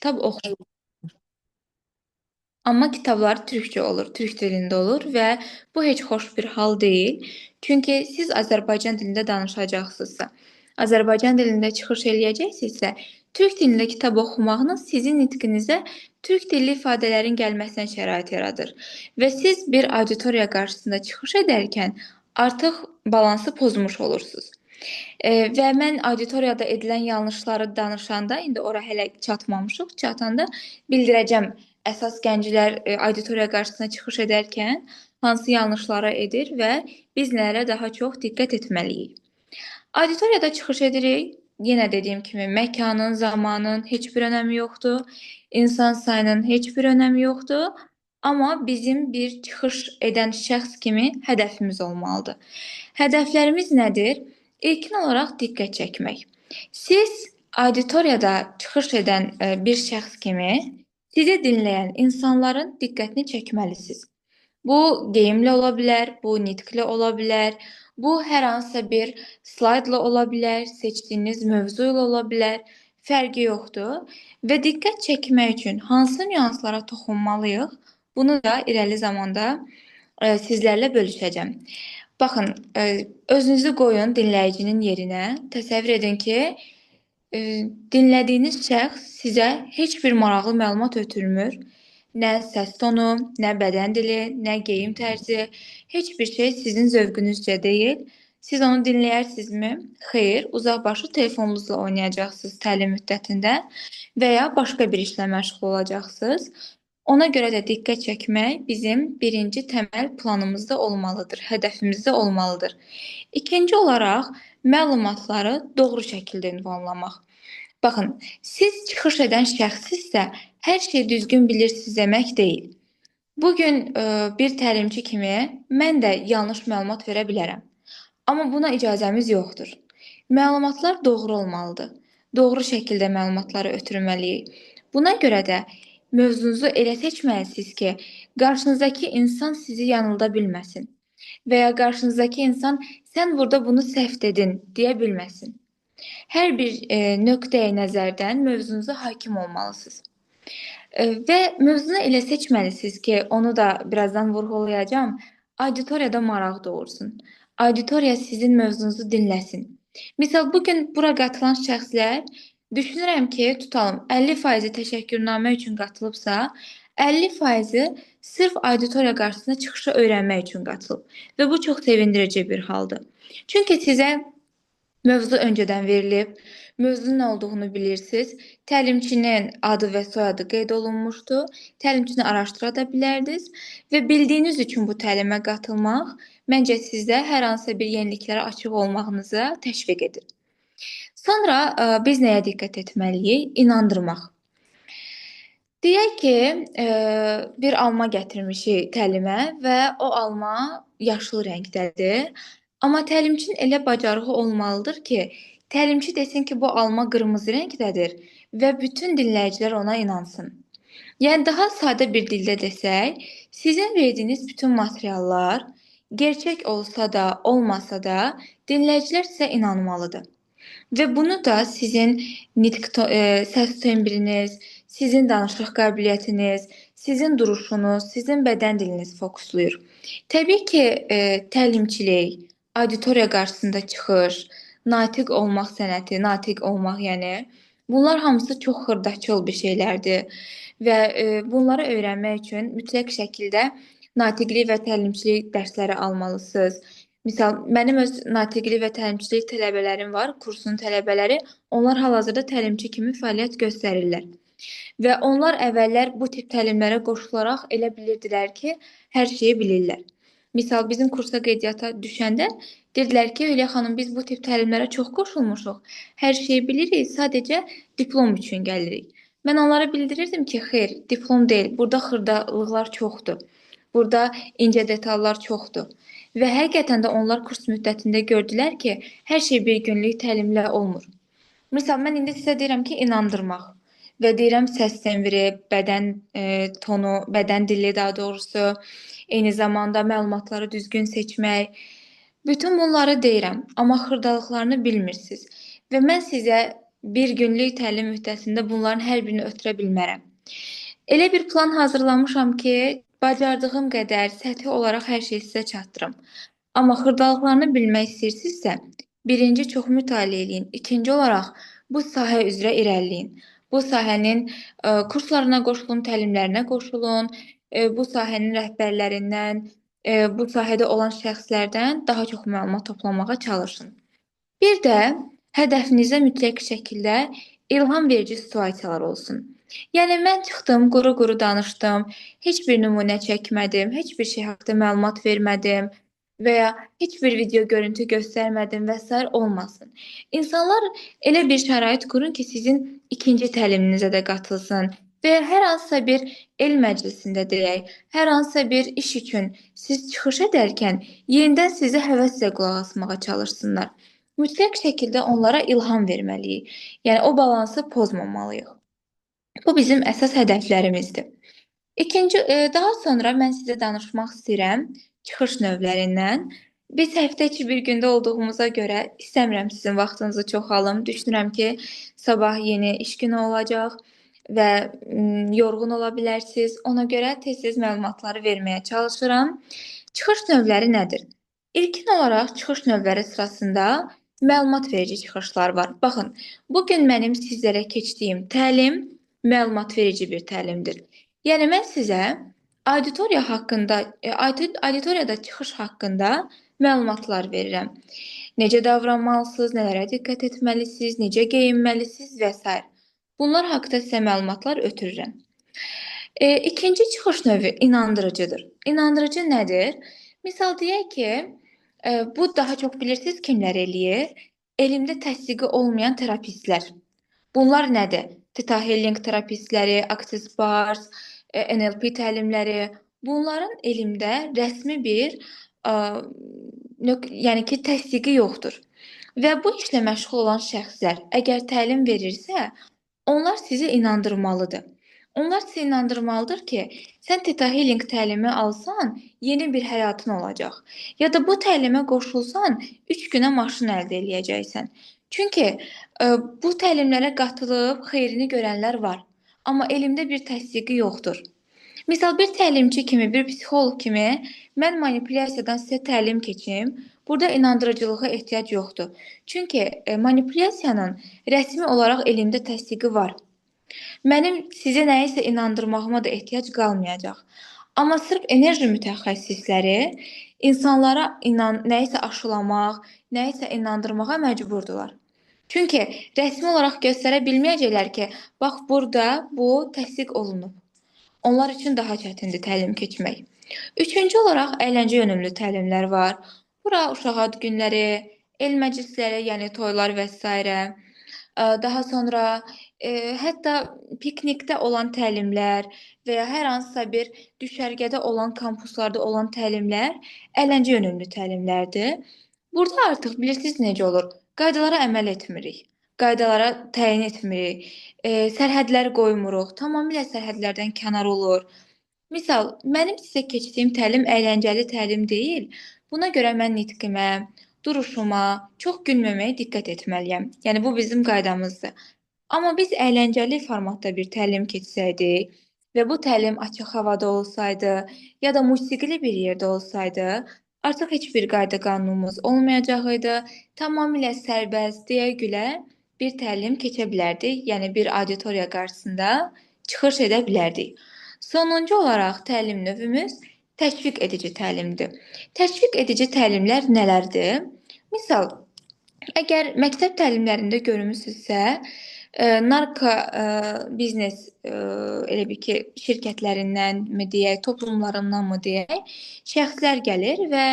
Kitab oxuyur. Amma kitablar türkcə olur, türk dilində olur və bu heç xoş bir hal deyil. Çünki siz Azərbaycan dilində danışacaqsınızsa, Azərbaycan dilində çıxış eləyəcəksinizsə, türk dilində kitab oxumağınız sizin nitqinizə türk dilli ifadələrin gəlməsinə şərait yaradır. Və siz bir auditoriya qarşısında çıxış edərkən artıq balansı pozmuş olursunuz. Və mən auditoriyada edilən yanlışları danışanda, indi ora hələ çatmamışıq, çatanda bildirəcəm əsas gənclər auditoriya qarşısına çıxış edərkən hansı yanlışları edir və biz nələrə daha çox diqqət etməliyik. Auditoriyada çıxış edirik. Yenə dediyim kimi məkanın, zamanın heç bir önəmi yoxdur. İnsan sayının heç bir önəmi yoxdur. Amma bizim bir çıxış edən şəxs kimi hədəfimiz olmalıdır. Hədəflərimiz nədir? İlkin olaraq diqqət çəkmək. Siz auditoriyada çıxış edən bir şəxs kimi sizi dinləyən insanların diqqətini çəkməlisiniz. Bu geyimlə ola bilər, bu nitqlə ola bilər, bu hər hansısa bir slaydla ola bilər, seçdiyiniz mövzu ilə ola bilər, fərqi yoxdur. Və diqqət çəkmək üçün hansı nüanslara toxunmalıyıq, bunu da irəli zamanda sizlərlə bölüşəcəm. Baxın, özünüzü qoyun dinləyicinin yerinə. Təsəvvür edin ki, dinlədiyiniz şəxs sizə heç bir maraqlı məlumat ötürmür. Nə səs tonu, nə bədən dili, nə geyim tərzi, heç bir şey sizin zövqünüzcə deyil. Siz onu dinləyərsinizmi? Xeyr, uzaqbaşı telefonunuzla oynayacaqsınız təlim müddətində və ya başqa bir işlə məşğul olacaqsınız. Ona görə də diqqət çəkmək bizim birinci təməl planımızda olmalıdır, hədəfimizdə olmalıdır. İkinci olaraq məlumatları doğru şəkildə ünvanlamaq. Baxın, siz çıxış edən şəxssinizsə, hər şeyi düzgün bilirsiniz demək deyil. Bugün bir təlimçi kimi mən də yanlış məlumat verə bilərəm. Amma buna icazəmiz yoxdur. Məlumatlar doğru olmalıdır. Doğru şəkildə məlumatları ötürməliyik. Buna görə də mövzunuzu elə seçməlisiniz ki, qarşınızdakı insan sizi yanılda bilməsin və ya qarşınızdakı insan sən burada bunu səhv dedin deyə bilməsin. Hər bir nöqteyi nəzərdən mövzunuza hakim olmalısınız. Və mövzunu elə seçməlisiniz ki, onu da birazdan vurğulayacağam, auditoriyada maraq doğursun. Auditoriya sizin mövzunuzu dinləsin. Misal, bugün bura qatılan şəxslər düşünürəm ki, tutalım 50%-i təşəkkürnamə üçün qatılıbsa, 50%-i sırf auditoriya qarşısında çıxışı öyrənmək üçün qatılıb və bu çox sevindirici bir haldır. Çünki sizə mövzu öncədən verilib, mövzunun nə olduğunu bilirsiniz. Təlimçinin adı və soyadı qeyd olunmuşdu. Təlimçini araşdıra da bilərdiniz və bildiyiniz üçün bu təlimə qatılmaq məncə sizdə hər hansısa bir yeniliklərə açıq olmağınıza təşviq edir. Sonra biz nəyə diqqət etməliyik? İnandırmaq. Deyək ki, bir alma gətirmişik təlimə və o alma yaşıl rəngdədir. Amma təlimçinin elə bacarığı olmalıdır ki, təlimçi desin ki, bu alma qırmızı rəngdədir və bütün dinləyicilər ona inansın. Yəni daha sadə bir dildə desək, sizin verdiyiniz bütün materiallar gerçək olsa da, olmasa da dinləyicilər sizə inanmalıdır. Və bunu da sizin nitq səs tembriniz, sizin danışıq qabiliyyətiniz, sizin duruşunuz, sizin bədən diliniz fokuslayır. Təbii ki, təlimçilik, auditoriya qarşısında çıxış, natiq olmaq sənəti, natiq olmaq, yəni bunlar hamısı çox xırdaçıl bir şeylərdir və bunları öyrənmək üçün mütləq şəkildə natiqlik və təlimçilik dərsləri almalısınız. Misal, mənim öz natiqlik və təlimçilik tələbələrim var, kursun tələbələri. Onlar hal-hazırda təlimçi kimi fəaliyyət göstərirlər. Və onlar əvvəllər bu tip təlimlərə qoşularaq elə bilirdilər ki, hər şeyi bilirlər. Misal, bizim kursa qeydiyyata düşəndə dedilər ki, Hülya xanım, biz bu tip təlimlərə çox qoşulmuşuq. Hər şeyi bilirik, sadəcə diplom üçün gəlirik. Mən onlara bildirirdim ki, xeyr, diplom deyil, burada xırdalıqlar çoxdur. Burada incə detallar çoxdur. Və həqiqətən də onlar kurs müddətində gördülər ki, hər şey bir günlük təlimlə olmur. Misal, mən indi sizə deyirəm ki, inandırmaq və deyirəm səs tembri, bədən tonu, bədən dili daha doğrusu, eyni zamanda məlumatları düzgün seçmək. Bütün bunları deyirəm, amma xırdalıqlarını bilmirsiniz. Və mən sizə Bir günlük təlim müddətində bunların hər birini ötürə bilmərəm. Elə bir plan hazırlamışam ki, bacardığım qədər səthi olaraq hər şeyi sizə çatdırım. Amma xırdalıqlarını bilmək istəyirsinizsə, birinci çox mütaliə eləyin, ikinci olaraq bu sahə üzrə irəliləyin. Bu sahənin kurslarına qoşulun, təlimlərinə qoşulun, bu sahənin rəhbərlərindən, bu sahədə olan şəxslərdən daha çox məlumat toplamağa çalışın. Bir də hədəfinizə mütləq şəkildə ilham verici situasiyalar olsun. Yəni mən çıxdım, quru-quru danışdım, heç bir nümunə çəkmədim, heç bir şey haqqında məlumat vermədim və ya heç bir video görüntü göstərmədim və sair olmasın. İnsanlar elə bir şərait qurun ki, sizin ikinci təliminizə də qatılsın və ya hər hansısa bir el məclisində deyək, hər hansısa bir iş üçün siz çıxış edərkən yenidən sizə həvəslə qulaq asmağa çalışsınlar. Mütləq şəkildə onlara ilham verməliyik. Yəni o balansı pozmamalıyıq. Bu bizim əsas hədəflərimizdir. İkinci, daha sonra mən sizə danışmaq istəyirəm çıxış növlərindən. Biz həftə içi bir gündə olduğumuza görə istəmirəm sizin vaxtınızı çox alım. Düşünürəm ki, sabah yeni iş günü olacaq və yorğun ola bilərsiniz. Ona görə tez-tez məlumatları verməyə çalışıram. Çıxış növləri nədir? İlkin olaraq çıxış növləri sırasında məlumat verici çıxışlar var. Baxın, bugün mənim sizlərə keçdiyim təlim məlumat verici bir təlimdir. Yəni mən sizə auditoriya haqqında, auditoriyada çıxış haqqında məlumatlar verirəm. Necə davranmalısınız, nələrə diqqət etməlisiniz, necə geyinməlisiniz və s. Bunlar haqqında sizə məlumatlar ötürürəm. İkinci çıxış növü inandırıcıdır. İnandırıcı nədir? Misal deyək ki, bu daha çox bilirsiniz kimlər eləyir? Elmdə təsdiqi olmayan terapistlər. Bunlar nədir? Theta Healing terapistləri, Access Bars, NLP təlimləri. Bunların elmdə rəsmi bir yəni ki, təsdiqi yoxdur. Və bu işlə məşğul olan şəxslər əgər təlim verirsə, onlar sizi inandırmalıdır. Onlar sizi inandırmalıdır ki, sən Theta Healing təlimi alsan, yeni bir həyatın olacaq. Ya da bu təlimə qoşulsan, 3 günə maşın əldə eləyəcəksən. Çünki bu təlimlərə qatılıb xeyrini görənlər var. Amma elmdə bir təsdiqi yoxdur. Misal, bir təlimçi kimi, bir psixoloq kimi mən manipulyasiyadan sizə təlim keçim, burada inandırıcılığa ehtiyac yoxdur. Çünki manipulyasiyanın rəsmi olaraq elmdə təsdiqi var. Mənim sizə nəyisə inandırmağıma da ehtiyac qalmayacaq. Amma sırf enerji mütəxəssisləri insanlara nəyisə aşılamaq, nəyisə inandırmağa məcburdular. Çünki rəsmi olaraq göstərə bilməyəcəklər ki, bax burada bu təsdiq olunub. Onlar üçün daha çətindir təlim keçmək. Üçüncü olaraq əyləncə yönümlü təlimlər var. Bura uşaq ad günləri, el məclisləri, yəni toylar və s. Daha sonra hətta piknikdə olan təlimlər və ya hər hansısa bir düşərgədə olan, kampuslarda olan təlimlər əyləncə yönümlü təlimlərdir. Burada artıq bilirsiniz necə olur? Qaydalara əməl etmirik, qaydalara təyin etmirik, sərhədlər qoymuruq, tamamilə sərhədlərdən kənar olur. Misal, mənim sizə keçdiyim təlim əyləncəli təlim deyil. Buna görə mən nitqimə, duruşuma, çox gülməməyə diqqət etməliyəm. Yəni, bu bizim qaydamızdır. Amma biz əyləncəli formatda bir təlim keçsəydik və bu təlim açıq havada olsaydı ya da musiqili bir yerdə olsaydı, artıq heç bir qayda qanunumuz olmayacaq idi. Tamamilə sərbəst, deyə gülə bir təlim keçə bilərdik. Yəni, bir auditoriya qarşısında çıxış edə bilərdik. Sonuncu olaraq təlim növümüz təşviq edici təlimdir. Təşviq edici təlimlər nələrdir? Misal, əgər məktəb təlimlərində görmüsünüzsə, narko biznes elə bir ki, şirkətlərindən mi deyək, toplumlarından mı deyək, şəxslər gəlir və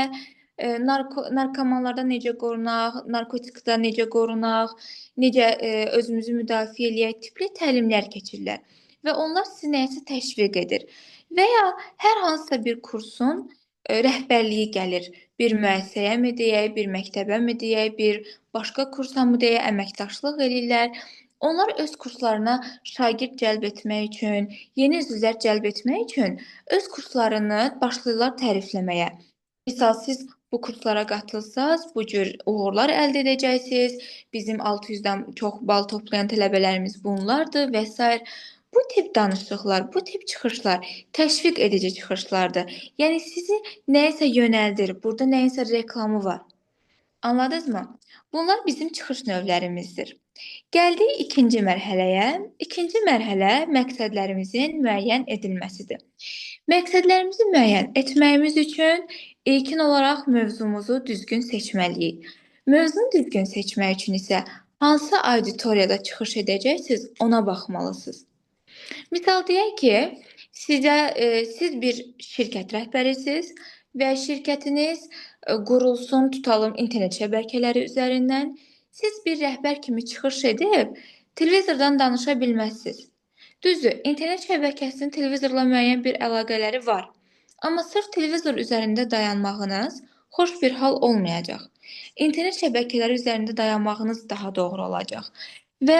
narkomanlardan necə qorunaq, narkotikdən necə qorunaq, necə özümüzü müdafiə eləyək tipli təlimlər keçirirlər və onlar sizi nəyəsə təşviq edir. Və ya hər hansısa bir kursun rəhbərliyi gəlir. Bir müəssisəyə mi deyək, bir məktəbə mi deyək, bir başqa kursa mı deyək, əməkdaşlıq eləyirlər. Onlar öz kurslarına şagird cəlb etmək üçün, yeni üzvlər cəlb etmək üçün öz kurslarını başlayırlar tərifləməyə. Misal, siz Bu kurslara qatılsaz, bu cür uğurlar əldə edəcəksiniz. Bizim 600-dən çox bal toplayan tələbələrimiz bunlardır və sair. Bu tip danışıqlar, bu tip çıxışlar təşviq edici çıxışlardır. Yəni sizi nəyəsə yönəldir. Burada nəyinsə reklamı var. Anladınızmı? Bunlar bizim çıxış növlərimizdir. Gəldik ikinci mərhələyə. İkinci mərhələ məqsədlərimizin müəyyən edilməsidir. Məqsədlərimizi müəyyən etməyimiz üçün ilkin olaraq mövzumuzu düzgün seçməliyik. Mövzunu düzgün seçmək üçün isə hansı auditoriyada çıxış edəcəksiniz, ona baxmalısınız. Misal deyək ki, siz bir şirkət rəhbərisiniz və şirkətiniz qurulsun, tutalım internet şəbəkələri üzərindən. Siz bir rəhbər kimi çıxış edib televizordan danışa bilməzsiniz. Düzdür, internet şəbəkəsinin televizorla müəyyən bir əlaqələri var. Amma sırf televizor üzərində dayanmağınız xoş bir hal olmayacaq. İnternet şəbəkələri üzərində dayanmağınız daha doğru olacaq. Və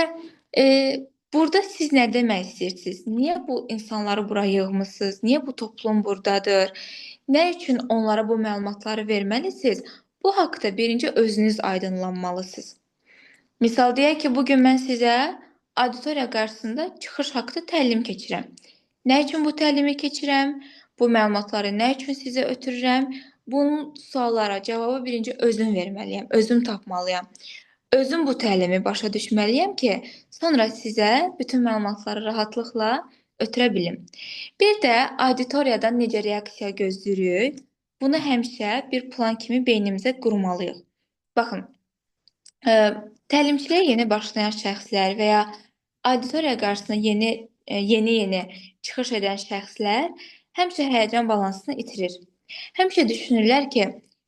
burada siz nə demək istəyirsiniz? Niyə bu insanları bura yığmısınız? Niyə bu toplum buradadır? Nə üçün onlara bu məlumatları verməlisiniz? Bu haqda birinci özünüz aydınlanmalısınız. Misal deyək ki, bugün mən sizə auditoriya qarşısında çıxış haqda təlim keçirəm. Nə üçün bu təlimi keçirəm? Bu məlumatları nə üçün sizə ötürürəm? Bunun suallara cavabı birinci özüm verməliyəm, özüm tapmalıyam. Özüm bu təlimi başa düşməliyəm ki, sonra sizə bütün məlumatları rahatlıqla ötürə bilim. Bir də auditoriyadan necə reaksiya gözləyirik, bunu həmişə bir plan kimi beynimizə qurmalıyıq. Baxın, təlimçiliyə yeni başlayan şəxslər və ya auditoriya qarşısında yeni-yeni çıxış edən şəxslər həmişə həyəcan balansını itirir. Həmişə düşünürlər ki,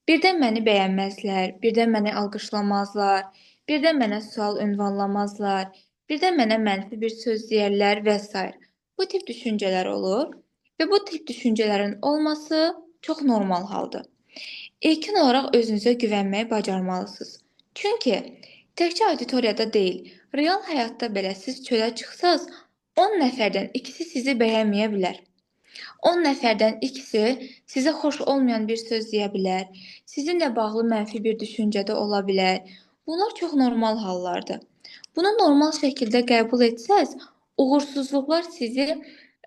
birdən məni bəyənməzlər, birdən məni alqışlamazlar, birdən mənə sual ünvanlamazlar, birdən mənə mənfi bir söz deyərlər və s. Bu tip düşüncələr olur və bu tip düşüncələrin olması çox normal haldır. İlkin olaraq özünüzə güvənməyi bacarmalısınız. Çünki təkcə auditoriyada deyil, real həyatda belə siz çölə çıxsaz, 10 nəfərdən ikisi sizi bəyənməyə bilər. 10 nəfərdən ikisi sizə xoş olmayan bir söz deyə bilər, sizinlə bağlı mənfi bir düşüncədə ola bilər. Bunlar çox normal hallardır. Bunu normal şəkildə qəbul etsəz, uğursuzluqlar sizi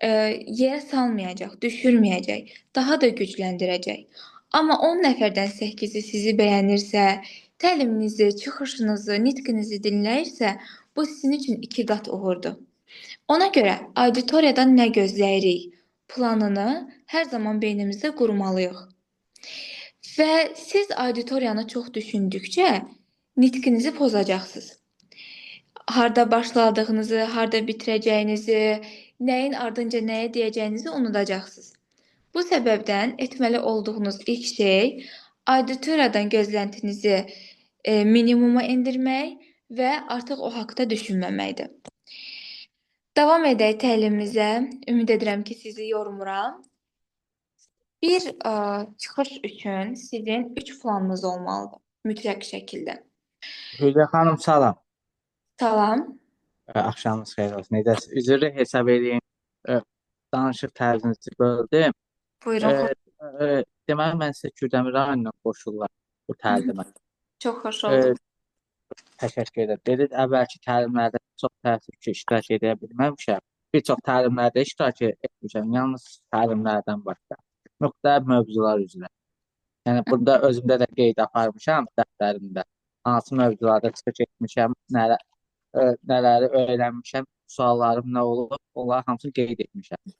yerə salmayacaq, düşürməyəcək, daha da gücləndirəcək. Amma 10 nəfərdən 8-i sizi bəyənirsə, təliminizi, çıxışınızı, nitqinizi dinləyirsə, bu sizin üçün 2 qat uğurdur. Ona görə auditoriyadan nə gözləyirik planını hər zaman beynimizdə qurmalıyıq. Və siz auditoriyanı çox düşündükcə nitqinizi pozacaqsınız. Harda başladığınızı, harda bitirəcəyinizi, nəyin ardınca nəyə deyəcəyinizi unudacaqsınız. Bu səbəbdən etməli olduğunuz ilk şey auditoriyadan gözləntinizi minimuma endirmək və artıq o haqda düşünməməkdir. Davam edək təlimimizə. Ümid edirəm ki, sizi yormuram. Bir çıxış üçün sizin 3 planınız olmalıdır mütləq şəkildə. Hülya xanım, salam. Salam. Axşamınız xeyir olsun. Necəsiniz? Üzrlü hesab edin. Danışıq tərzinizi böldüm. Buyurun. Deməli, mən sizə Kürdəmir rayonundan qoşuldular bu təlimə. Çox xoş oldum. Təşəkkür edirəm. Dedi, əvvəlki təlimlərdə çox təəssüf ki, iştirak edə bilməmişəm. Bir çox təlimlərdə iştirak etmişəm, yalnız təlimlərdən başqa. Müxtəlif mövzular üzrə. Yəni, burada özümdə də qeyd aparmışam dəftərimdə. Hansı mövzularda çıxış etmişəm, nələri öyrənmişəm, suallarım nə olub, onların hamısını qeyd etmişəm.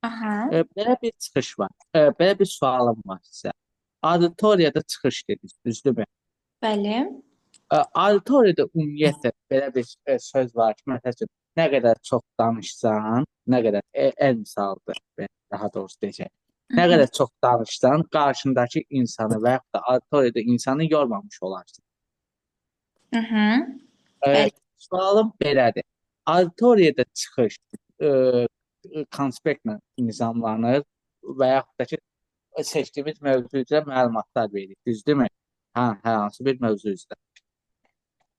Aha. Belə bir çıxış var. Belə bir sualım var sizə. Auditoriyada çıxış dediniz, düzdürmü? Bəli. Auditoriyada ümumiyyətlə belə bir söz var ki, məsəl üçün, nə qədər çox danışsan, nə qədər el misalıdır, daha doğrusu deyəcək. Nə qədər çox danışsan, qarşındakı insanı və yaxud da auditoriyada insanı yormamış olarsın. Sualım belədir. Auditoriyada çıxış konspektlə nizamlanır və yaxud da ki, seçdiyimiz mövzu üzrə məlumatlar veririk, düzdürmü? Hə, hər hansı bir mövzu üzrə.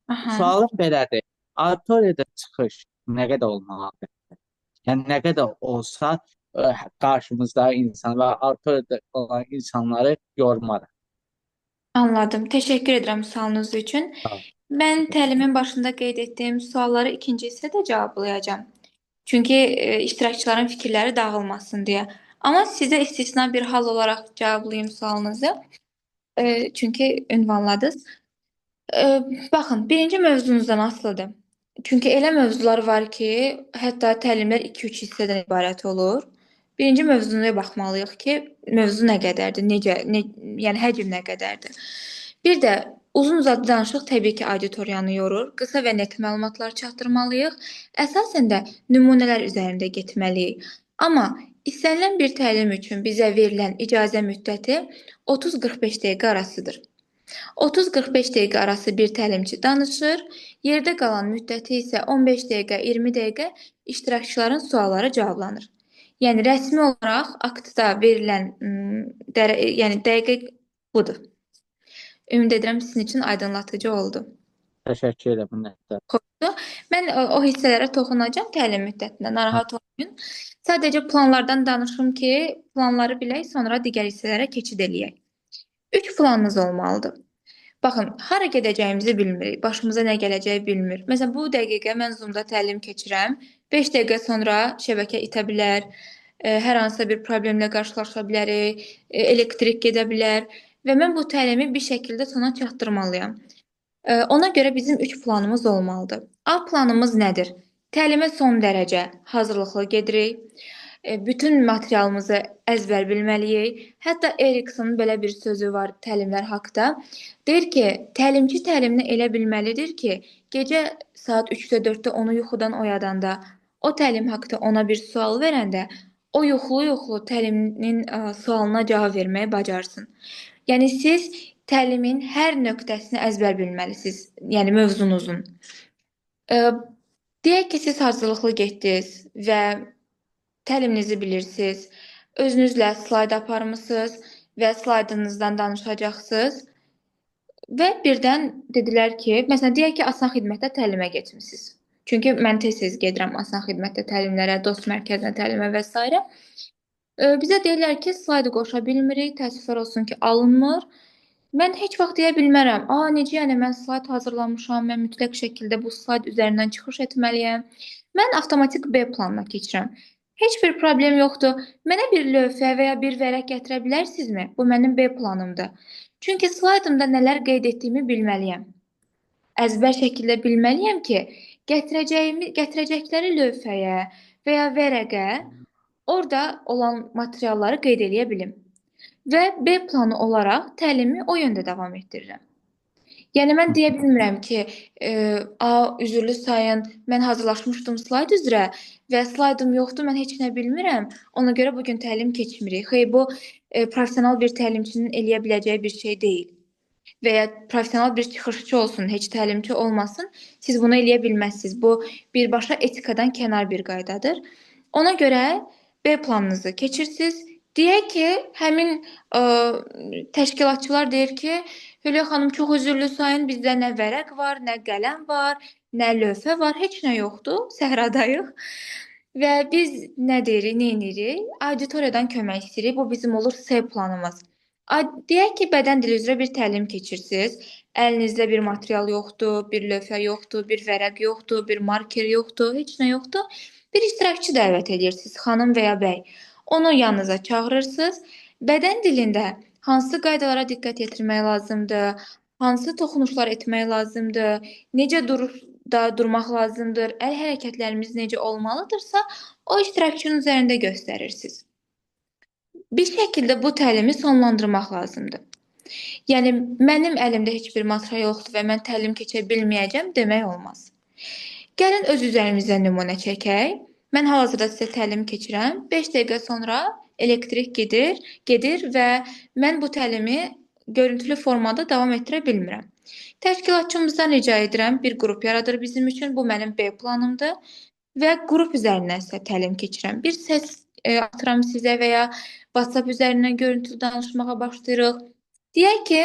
Aha. Sualım belədir. Auditoriyada çıxış nə qədər olmalıdır? Yəni, nə qədər olsa qarşımızda insan və auditoriyada olan insanları yormarıq. Anladım. Təşəkkür edirəm sualınız üçün. Sağ olun. Mən təlimin başında qeyd etdiyim sualları ikinci hissədə cavablayacağam. Çünki iştirakçıların fikirləri dağılmasın deyə. Amma sizə istisna bir hal olaraq cavablayım sualınızı. Çünki ünvanladınız. Baxın, birinci mövzunuzdan asılıdır. Çünki elə mövzular var ki, hətta təlimlər 2-3 hissədən ibarət olur. Birinci mövzuya baxmalıyıq ki, mövzu nə qədərdir, necə, yəni həcm nə qədərdir. Bir də uzun-uzadı danışıq təbii ki, auditoriyanı yorur. Qısa və net məlumatlar çatdırmalıyıq. Əsasən də nümunələr üzərində getməliyik. Amma istənilən bir təlim üçün bizə verilən icazə müddəti 30-45 dəqiqə arasıdır. 30-45 dəqiqə arası bir təlimçi danışır, yerdə qalan müddəti isə 15 dəqiqə, 20 dəqiqə iştirakçıların sualları cavablanır. Yəni rəsmi olaraq aktda verilən yəni dəqiqə budur. Ümid edirəm sizin üçün aydınlatıcı oldu. Təşəkkür edirəm, minnətdaram. Mən o hissələrə toxunacağam təlim müddətində, narahat olmayın. Sadəcə planlardan danışım ki, planları bilək, sonra digər hissələrə keçid eləyək. 3 planınız olmalıdır. Baxın, hara gedəcəyimizi bilmirik, başımıza nə gələcəyi bilmir. Məsələn, bu dəqiqə mən Zoom-da təlim keçirəm. 5 dəqiqə sonra şəbəkə itə bilər, hər hansısa bir problemlə qarşılaşa bilərik, elektrik gedə bilər və mən bu təlimi bir şəkildə sona çatdırmalıyam. Ona görə bizim 3 planımız olmalıdır. A planımız nədir? Təlimə son dərəcə hazırlıqlı gedirik. Bütün materialımızı əzbər bilməliyik. Hətta Eriksonun belə bir sözü var təlimlər haqda. Deyir ki, təlimçi təlimini elə bilməlidir ki, gecə saat 3-də 4-də onu yuxudan oyadanda, o təlim haqda ona bir sual verəndə, o yuxulu-yuxulu təliminin sualına cavab verməyi bacarsın. Yəni siz təlimin hər nöqtəsini əzbər bilməlisiniz, yəni mövzunuzun. Deyək ki, siz hazırlıqlı getdiniz və təliminizi bilirsiniz, özünüzlə slayd aparmısınız və slaydınızdan danışacaqsınız və birdən dedilər ki, məsələn, deyək ki, asan xidmətdə təlimə getmisiniz. Çünki mən tez-tez gedirəm asan xidmətdə təlimlərə, dost mərkəzinə təlimə və s. Bizə deyirlər ki, slaydı qoşa bilmirik, təəssüflər olsun ki, alınmır. Mən heç vaxt deyə bilmərəm. A, necə yəni mən slayd hazırlamışam, mən mütləq şəkildə bu slayd üzərindən çıxış etməliyəm. Mən avtomatik B planına keçirəm. Heç bir problem yoxdur. Mənə bir lövhə və ya bir vərəq gətirə bilərsinizmi? Bu mənim B planımdır. Çünki slaydımda nələr qeyd etdiyimi bilməliyəm. Əzbər şəkildə bilməliyəm ki, gətirəcəkləri lövhəyə və ya vərəqə orada olan materialları qeyd eləyə bilim. Və B planı olaraq təlimi o yöndə davam etdirirəm. Yəni mən deyə bilmirəm ki, a, üzrlü sayın, mən hazırlaşmışdım slayd üzrə və slaydım yoxdur, mən heç nə bilmirəm. Ona görə bugün təlim keçmirik. Xeyr, bu professional bir təlimçinin eləyə biləcəyi bir şey deyil. Və ya professional bir çıxışçı olsun, heç təlimçi olmasın, siz bunu eləyə bilməzsiniz. Bu birbaşa etikadan kənar bir qaydadır. Ona görə B planınızı keçirsiniz. Deyək ki, həmin təşkilatçılar deyir ki, Hülya xanım çox üzrlü sayın, bizdə nə vərəq var, nə qələm var, nə lövhə var, heç nə yoxdur, səhradayıq. Və biz nə deyirik, nə edirik? Auditoriyadan kömək istəyirik. Bu bizim olur C planımız. Deyək ki, bədən dili üzrə bir təlim keçirsiniz. Əlinizdə bir material yoxdur, bir lövhə yoxdur, bir vərəq yoxdur, bir marker yoxdur, heç nə yoxdur. Bir iştirakçı dəvət edirsiniz, xanım və ya bəy. Onu yanınıza çağırırsınız. Bədən dilində hansı qaydalara diqqət yetirmək lazımdır, hansı toxunuşlar etmək lazımdır, necə duruşda durmaq lazımdır, əl hərəkətlərimiz necə olmalıdırsa, o iştirakçının üzərində göstərirsiniz. Bir şəkildə bu təlimi sonlandırmaq lazımdır. Yəni, mənim əlimdə heç bir material yoxdur və mən təlim keçə bilməyəcəm demək olmaz. Gəlin öz üzərimizdən nümunə çəkək. Mən hal-hazırda sizə təlim keçirəm. 5 dəqiqə sonra elektrik gedir və mən bu təlimi görüntülü formada davam etdirə bilmirəm. Təşkilatçımızdan rica edirəm, bir qrup yaradır bizim üçün. Bu mənim B planımdır və qrup üzərindən sizə təlim keçirəm. Bir səs atıram sizə və ya WhatsApp üzərindən görüntülü danışmağa başlayırıq. Deyək ki,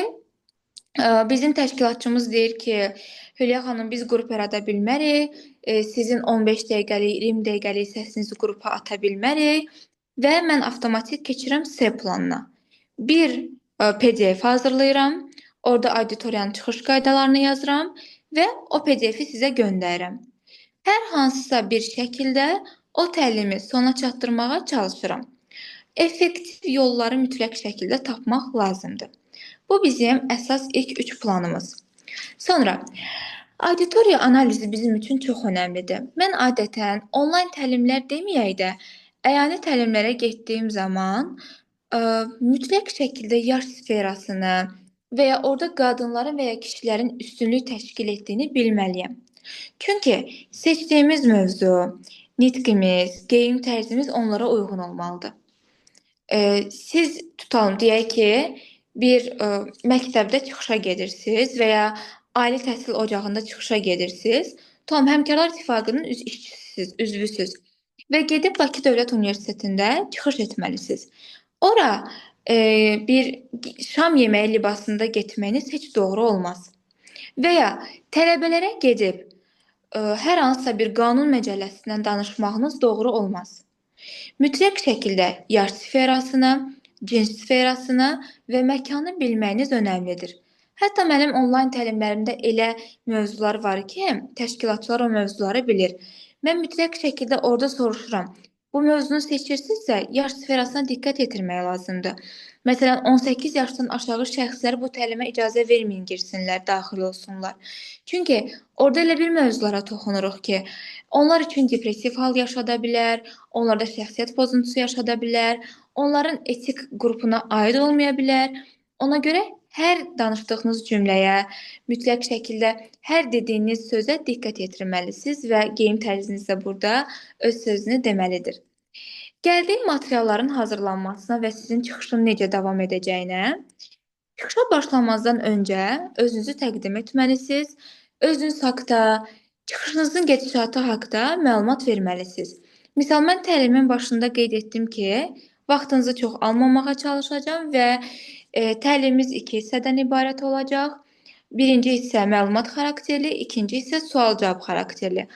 bizim təşkilatçımız deyir ki, Hülya xanım, biz qrup yarada bilmərik, sizin 15 dəqiqəlik, 20 dəqiqəlik səsinizi qrupa ata bilmərik və mən avtomatik keçirəm C planına. Bir PDF hazırlayıram. Orada auditoriyanın çıxış qaydalarını yazıram və o PDF-i sizə göndərirəm. Hər hansısa bir şəkildə o təlimi sona çatdırmağa çalışıram. Effektiv yolları mütləq şəkildə tapmaq lazımdır. Bu bizim əsas ilk 3 planımız. Sonra auditoriya analizi bizim üçün çox önəmlidir. Mən adətən onlayn təlimlər deməyək də, əyani təlimlərə getdiyim zaman mütləq şəkildə yaş sferasını və ya orada qadınların və ya kişilərin üstünlük təşkil etdiyini bilməliyəm. Çünki seçdiyimiz mövzu, nitqimiz, geyim tərzimiz onlara uyğun olmalıdır. Siz tutalım, deyək ki, bir məktəbdə çıxışa gedirsiniz və ya ali təhsil ocağında çıxışa gedirsiniz. Tutalım, Həmkarlar İttifaqının işçisisiz, üzvüsüz və gedib Bakı Dövlət Universitetində çıxış etməlisiniz. Ora bir şam yeməyi libasında getməyiniz heç doğru olmaz. Və ya tələbələrə gedib hər hansısa bir qanun məcəlləsindən danışmağınız doğru olmaz. Mütləq şəkildə yaş sferasını, cins sferasını və məkanı bilməyiniz önəmlidir. Hətta mənim onlayn təlimlərimdə elə mövzular var ki, təşkilatçılar o mövzuları bilir. Mən mütləq şəkildə orada soruşuram. Bu mövzunu seçirsinizsə, yaş sferasına diqqət yetirmək lazımdır. Məsələn, 18 yaşdan aşağı şəxslər bu təlimə icazə verməyin girsinlər, daxil olsunlar. Çünki orada elə bir mövzulara toxunuruq ki, onlar üçün depressiv hal yaşada bilər, onlarda şəxsiyyət pozuntusu yaşada bilər, onların etik qrupuna aid olmaya bilər. Ona görə hər danışdığınız cümləyə, mütləq şəkildə hər dediyiniz sözə diqqət yetirməlisiniz və geyim tərziniz də burada öz sözünü deməlidir. Gəldik materialların hazırlanmasına və sizin çıxışın necə davam edəcəyinə. Çıxışa başlamazdan öncə özünüzü təqdim etməlisiniz, özünüz haqda, çıxışınızın gedişatı haqda məlumat verməlisiniz. Misal, mən təlimin başında qeyd etdim ki, vaxtınızı çox almamağa çalışacağam və təlimimiz iki hissədən ibarət olacaq. Birinci hissə məlumat xarakterli, ikinci hissə sual-cavab xarakterli.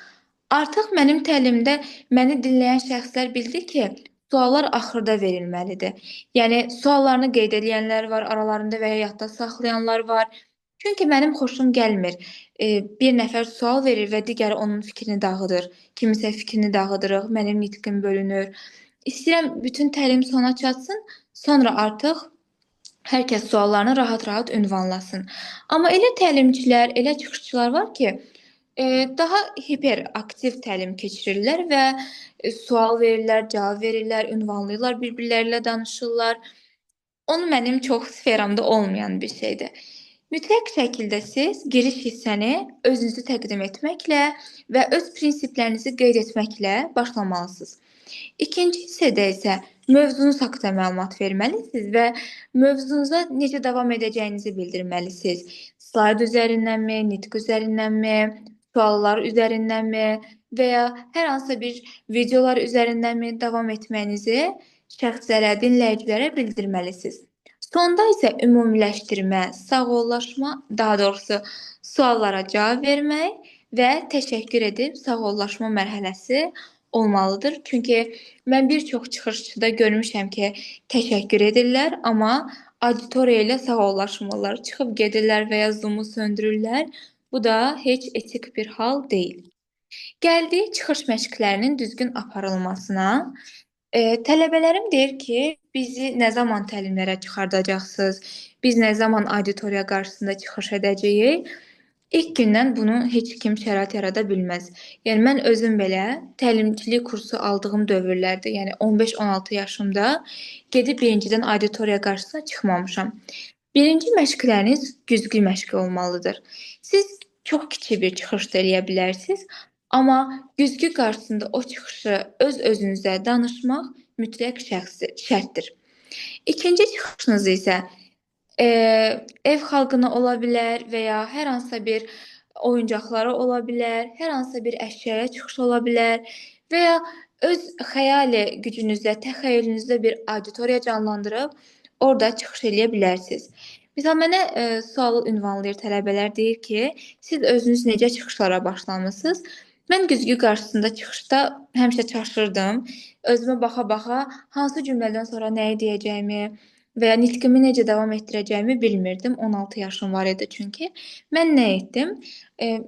Artıq mənim təlimdə məni dinləyən şəxslər bildi ki, suallar axırda verilməlidir. Yəni suallarını qeyd edənlər var aralarında və ya yadda saxlayanlar var. Çünki mənim xoşum gəlmir. Bir nəfər sual verir və digəri onun fikrini dağıdır. Kimisə fikrini dağıdırıq, mənim nitqim bölünür. İstəyirəm bütün təlim sona çatsın, sonra artıq hər kəs suallarını rahat-rahat ünvanlasın. Amma elə təlimçilər, elə çıxışçılar var ki, daha hiperaktiv təlim keçirirlər və sual verirlər, cavab verirlər, ünvanlayırlar, bir-birləri ilə danışırlar. Onu mənim çox sferamda olmayan bir şeydir. Mütləq şəkildə siz giriş hissəni özünüzü təqdim etməklə və öz prinsiplərinizi qeyd etməklə başlamalısınız. İkinci hissədə isə mövzunuz haqda məlumat verməlisiniz və mövzunuza necə davam edəcəyinizi bildirməlisiniz. Slayd üzərindənmi, nitq üzərindənmi, suallar üzərindənmi və ya hər hansısa bir videolar üzərindənmi davam etməyinizi şəxslərə, dinləyicilərə bildirməlisiniz. Sonda isə ümumiləşdirmə, sağollaşma, daha doğrusu suallara cavab vermək və təşəkkür edib sağollaşma mərhələsi olmalıdır. Çünki mən bir çox çıxışçıda görmüşəm ki, təşəkkür edirlər, amma auditoriya ilə sağollaşmırlar, çıxıb gedirlər və ya Zoom-u söndürürlər. Bu da heç etik bir hal deyil. Gəldik çıxış məşqlərinin düzgün aparılmasına. Tələbələrim deyir ki, bizi nə zaman təlimlərə çıxardacaqsınız, biz nə zaman auditoriya qarşısında çıxış edəcəyik? İlk gündən bunu heç kim şərait yarada bilməz. Yəni mən özüm belə təlimçilik kursu aldığım dövrlərdə, yəni 15-16 yaşımda gedib birincidən auditoriya qarşısına çıxmamışam. Birinci məşqləriniz güzgü məşqi olmalıdır. Siz çox kiçik bir çıxış da eləyə bilərsiniz, amma güzgü qarşısında o çıxışı öz-özünüzə danışmaq mütləq şərtdir. İkinci çıxışınız isə ev xalqına ola bilər və ya hər hansısa bir oyuncaqlara ola bilər, hər hansısa bir əşyaya çıxış ola bilər və ya öz xəyali gücünüzlə, təxəyyülünüzdə bir auditoriya canlandırıb orada çıxış eləyə bilərsiniz. Misal mənə sualı ünvanlayır tələbələr, deyir ki, siz özünüz necə çıxışlara başlamısınız? Mən güzgü qarşısında çıxışda həmişə çaşırdım. Özümə baxa-baxa hansı cümlədən sonra nəyi deyəcəyimi, və ya nitqimi necə davam etdirəcəyimi bilmirdim. 16 yaşım var idi çünki. Mən nə etdim?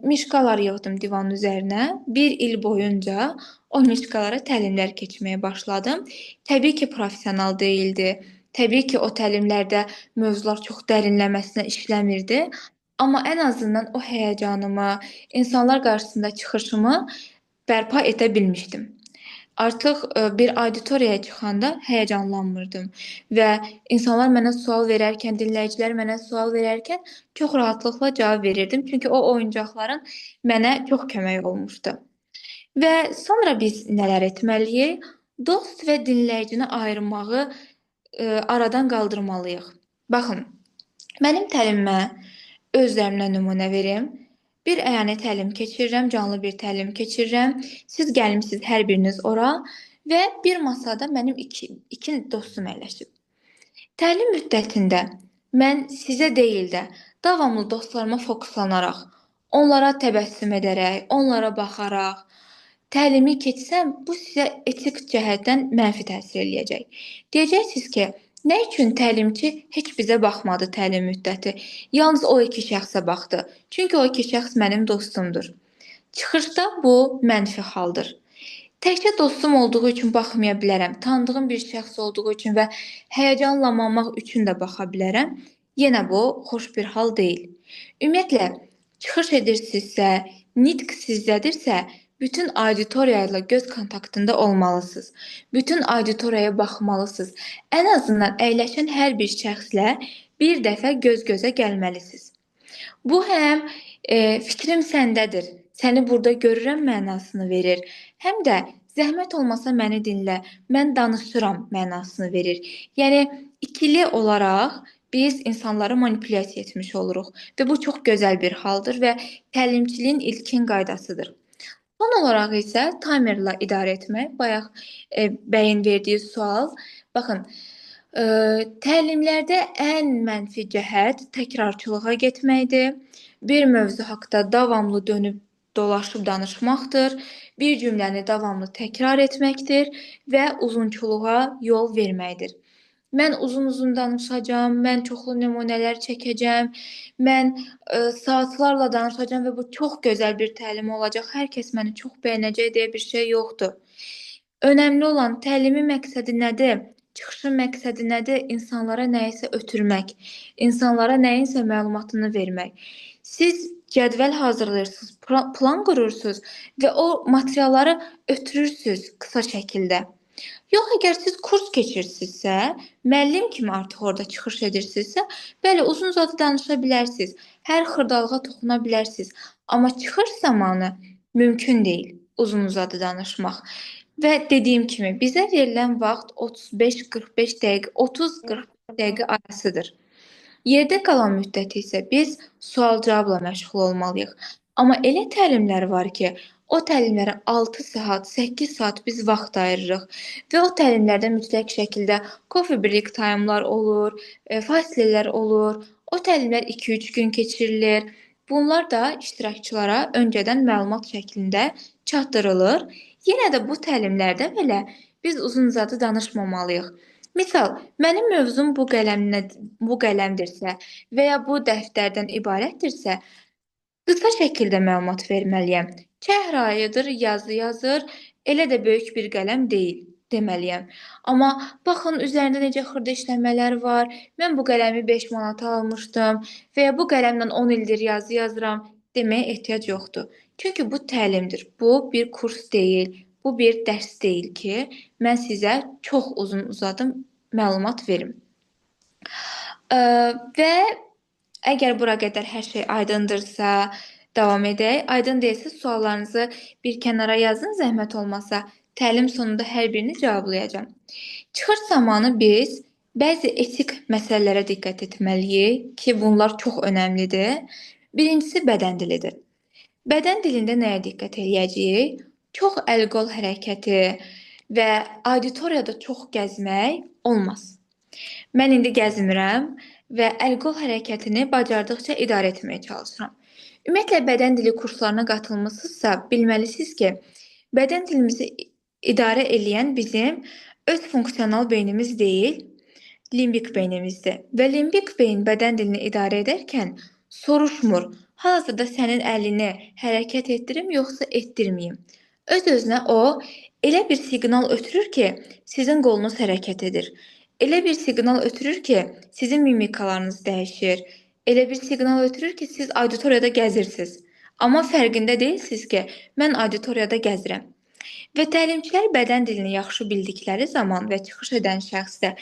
Mişkalar yığdım divanın üzərinə. Bir il boyunca o mişkalara təlimlər keçməyə başladım. Təbii ki, professional deyildi. Təbii ki, o təlimlərdə mövzular çox dərinləməsinə işləmirdi. Amma ən azından o həyəcanımı, insanlar qarşısında çıxışımı bərpa edə bilmişdim. Artıq bir auditoriyaya çıxanda həyəcanlanmırdım və insanlar mənə sual verərkən, dinləyicilər mənə sual verərkən çox rahatlıqla cavab verirdim. Çünki o oyuncaqların mənə çox kömək olmuşdu. Və sonra biz nələr etməliyik? Dost və dinləyicini ayırmağı aradan qaldırmalıyıq. Baxın, mənim təlimimə özlərimdən nümunə verim. Bir əyani təlim keçirirəm, canlı bir təlim keçirirəm. Siz gəlmisiniz hər biriniz ora və bir masada mənim iki dostum əyləşib. Təlim müddətində mən sizə deyil də davamlı dostlarıma fokuslanaraq, onlara təbəssüm edərək, onlara baxaraq təlimi keçsəm, bu sizə etik cəhətdən mənfi təsir eləyəcək. Deyəcəksiniz ki, nə üçün təlimçi heç bizə baxmadı təlim müddəti? Yalnız o iki şəxsə baxdı. Çünki o iki şəxs mənim dostumdur. Çıxışda bu mənfi haldır. Təkcə dostum olduğu üçün baxmaya bilərəm. Tanıdığım bir şəxs olduğu üçün və həyəcanlanmamaq üçün də baxa bilərəm. Yenə bu xoş bir hal deyil. Ümumiyyətlə, çıxış edirsinizsə, nitq sizdədirsə, bütün auditoriya ilə göz kontaktında olmalısınız. Bütün auditoriyaya baxmalısınız. Ən azından əyləşən hər bir şəxslə bir dəfə göz-gözə gəlməlisiniz. Bu həm fikrim səndədir, səni burada görürəm mənasını verir. Həm də zəhmət olmasa məni dinlə, mən danışıram mənasını verir. Yəni, ikili olaraq biz insanları manipulyasiya etmiş oluruq və bu çox gözəl bir haldır və təlimçiliyin ilkin qaydasıdır. Son olaraq isə timerlə idarə etmək, bayaq bəyin verdiyi sual. Baxın, təlimlərdə ən mənfi cəhət təkrarçılığa getməkdir. Bir mövzu haqda davamlı dönüb dolaşıb danışmaqdır, bir cümləni davamlı təkrar etməkdir və uzunçuluğa yol verməkdir. Mən uzun-uzun danışacağam, mən çoxlu nümunələr çəkəcəm, mən saatlarla danışacağam və bu çox gözəl bir təlim olacaq, hər kəs məni çox bəyənəcək deyə bir şey yoxdur. Önəmli olan təlimin məqsədi nədir? Çıxışın məqsədi nədir? İnsanlara nəyisə ötürmək, insanlara nəyinsə məlumatını vermək. Siz cədvəl hazırlayırsınız, plan qurursunuz və o materialları ötürürsünüz qısa şəkildə. Yox, əgər siz kurs keçirsinizsə, müəllim kimi artıq orada çıxış edirsinizsə, bəli, uzun-uzadı danışa bilərsiniz, hər xırdalığa toxuna bilərsiniz. Amma çıxış zamanı mümkün deyil uzun-uzadı danışmaq. Və dediyim kimi, bizə verilən vaxt 35-45 dəqiqə, 30-45 dəqiqə arasıdır. Yerdə qalan müddəti isə biz sual-cavabla məşğul olmalıyıq. Amma elə təlimlər var ki, o təlimlərə 6 saat, 8 saat biz vaxt ayırırıq və o təlimlərdə mütləq şəkildə coffee break time'lar olur, fasilələr olur. O təlimlər 2-3 gün keçirilir. Bunlar da iştirakçılara öncədən məlumat şəklində çatdırılır. Yenə də bu təlimlərdə belə biz uzun-uzadı danışmamalıyıq. Misal, mənim mövzum bu qələmdirsə və ya bu dəftərdən ibarətdirsə, qısa şəkildə məlumat verməliyəm. Çəhrayıdır, yazı yazır, elə də böyük bir qələm deyil deməliyəm. Amma baxın, üzərində necə xırda işləmələr var, mən bu qələmi 5 manata almışdım və ya bu qələmlə 10 ildir yazı yazıram deməyə ehtiyac yoxdur. Çünki bu təlimdir, bu bir kurs deyil, bu bir dərs deyil ki, mən sizə çox uzun uzadım məlumat verim. Və əgər bura qədər hər şey aydındırsa, davam edək. Aydın deyilsə, suallarınızı bir kənara yazın, zəhmət olmasa. Təlim sonunda hər birini cavablayacağam. Çıxış zamanı biz bəzi etik məsələlərə diqqət etməliyik ki, bunlar çox önəmlidir. Birincisi, bədən dilidir. Bədən dilində nəyə diqqət eləyəcəyik? Çox əl-qol hərəkəti və auditoriyada çox gəzmək olmaz. Mən indi gəzmirəm və əl-qol hərəkətini bacardıqca idarə etməyə çalışıram. Ümumiyyətlə, bədən dili kurslarına qatılmısınızsa, bilməlisiniz ki, bədən dilimizi idarə eləyən bizim öz funksional beynimiz deyil, limbik beynimizdir. Və limbik beyin bədən dilini idarə edərkən soruşmur, hal-hazırda sənin əlini hərəkət etdirim yoxsa etdirməyim. Öz-özünə o elə bir siqnal ötürür ki, sizin qolunuz hərəkət edir. Elə bir siqnal ötürür ki, sizin mimikalarınız dəyişir. Elə bir siqnal ötürür ki, siz auditoriyada gəzirsiniz. Amma fərqində deyilsiniz ki, mən auditoriyada gəzirəm. Və təlimçilər bədən dilini yaxşı bildikləri zaman və çıxış edən şəxs də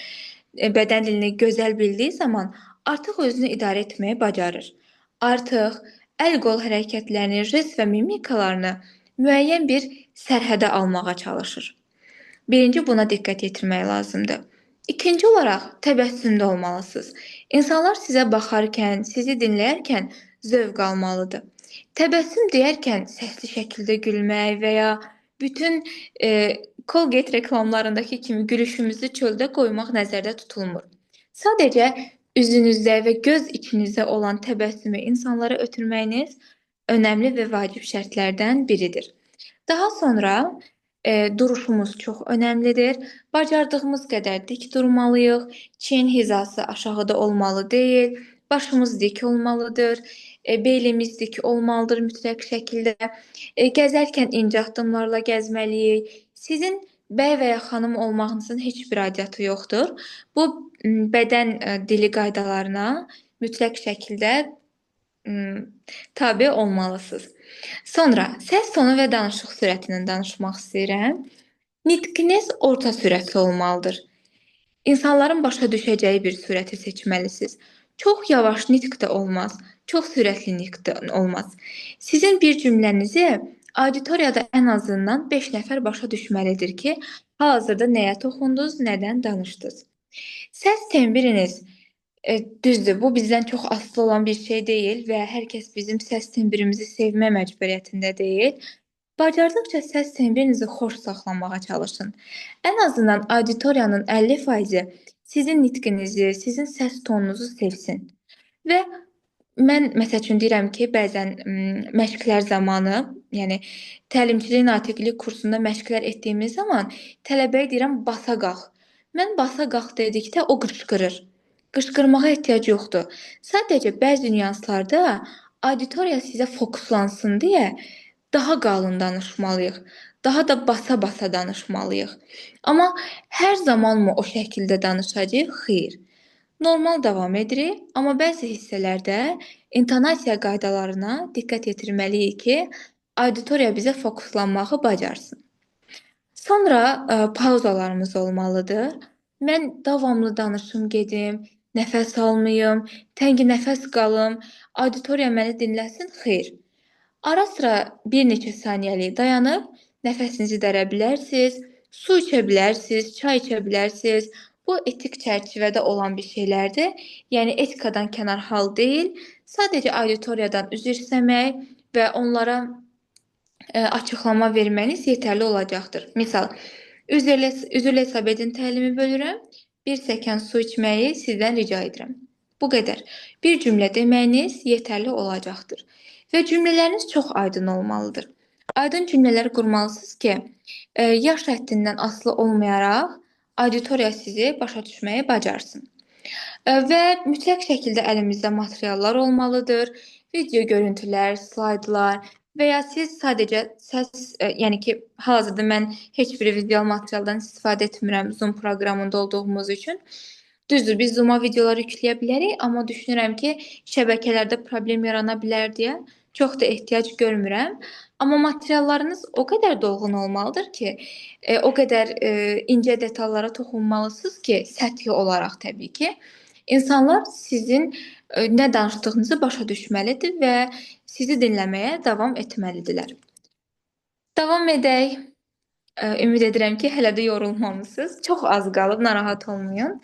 bədən dilini gözəl bildiyi zaman artıq özünü idarə etməyi bacarır. Artıq əl-qol hərəkətlərini, jest və mimikalarını müəyyən bir sərhədə almağa çalışır. Birinci, buna diqqət yetirmək lazımdır. İkinci olaraq təbəssümdə olmalısınız. İnsanlar sizə baxarkən, sizi dinləyərkən zövq almalıdır. Təbəssüm deyərkən səsli şəkildə gülmək və ya bütün Colgate reklamlarındakı kimi gülüşümüzü çöldə qoymaq nəzərdə tutulmur. Sadəcə üzünüzdə və göz içinizdə olan təbəssümü insanlara ötürməyiniz önəmli və vacib şərtlərdən biridir. Daha sonra duruşumuz çox önəmlidir. Bacardığımız qədər dik durmalıyıq. Çiyin hizası aşağıda olmalı deyil. Başımız dik olmalıdır. Belimiz dik olmalıdır mütləq şəkildə. Gəzərkən incə addımlarla gəzməliyik. Sizin bəy və ya xanım olmağınızın heç bir aidiyyatı yoxdur. Bu bədən dili qaydalarına mütləq şəkildə tabe olmalısınız. Sonra səs tonu və danışıq sürətindən danışmaq istəyirəm. Nitqiniz orta sürətli olmalıdır. İnsanların başa düşəcəyi bir sürəti seçməlisiniz. Çox yavaş nitq də olmaz, çox sürətli nitq də olmaz. Sizin bir cümlənizi auditoriyada ən azından 5 nəfər başa düşməlidir ki, hal-hazırda nəyə toxundunuz, nədən danışdınız. Səs tembriniz, düzdür, bu bizdən çox asılı olan bir şey deyil və hər kəs bizim səs tembrimizi sevmə məcburiyyətində deyil. Bacardıqca səs tembrinizi xoş saxlamağa çalışın. Ən azından auditoriyanın 50%-i sizin nitqinizi, sizin səs tonunuzu sevsin. Və mən məsəl üçün deyirəm ki, bəzən məşqlər zamanı, yəni təlimçilik natiqlik kursunda məşqlər etdiyimiz zaman tələbəyə deyirəm basa qalx. Mən basa qalx dedikdə o qışqırır. Qışqırmağa ehtiyac yoxdur. Sadəcə bəzi nüanslarda auditoriya sizə fokuslansın deyə daha qalın danışmalıyıq. Daha da basa-basa danışmalıyıq. Amma hər zaman mı o şəkildə danışacağıq? Xeyr. Normal davam edirik, amma bəzi hissələrdə intonasiya qaydalarına diqqət yetirməliyik ki, auditoriya bizə fokuslanmağı bacarsın. Sonra pauzalarımız olmalıdır. Mən davamlı danışım gedim, nəfəs almayım, təngi nəfəs qalım, auditoriya məni dinləsin? Xeyr. Ara sıra bir neçə saniyəlik dayanıb nəfəsinizi dərə bilərsiniz, su içə bilərsiniz, çay içə bilərsiniz. Bu etik çərçivədə olan bir şeylərdir. Yəni etikadan kənar hal deyil. Sadəcə auditoriyadan üzr istəmək və onlara açıqlama verməniz yetərli olacaqdır. Misal, üzrlə hesab edin, təlimi bölürəm. Bir stəkan su içməyi sizdən rica edirəm. Bu qədər. Bir cümlə deməyiniz yetərli olacaqdır. Və cümlələriniz çox aydın olmalıdır. Aydın cümlələr qurmalısınız ki, yaş həddindən asılı olmayaraq auditoriya sizi başa düşməyi bacarsın. Və mütləq şəkildə əlimizdə materiallar olmalıdır. Video görüntülər, slaydlar və ya siz sadəcə səs, yəni ki, hal-hazırda mən heç bir vizual materialdan istifadə etmirəm Zoom proqramında olduğumuz üçün. Düzdür, biz Zoom-a videolar yükləyə bilərik, amma düşünürəm ki, şəbəkələrdə problem yarana bilər deyə çox da ehtiyac görmürəm. Amma materiallarınız o qədər dolğun olmalıdır ki, o qədər incə detallara toxunmalısınız ki, səthi olaraq təbii ki, insanlar sizin nə danışdığınızı başa düşməlidir və sizi dinləməyə davam etməlidirlər. Davam edək. Ümid edirəm ki, hələ də yorulmamısınız. Çox az qalıb, narahat olmayın.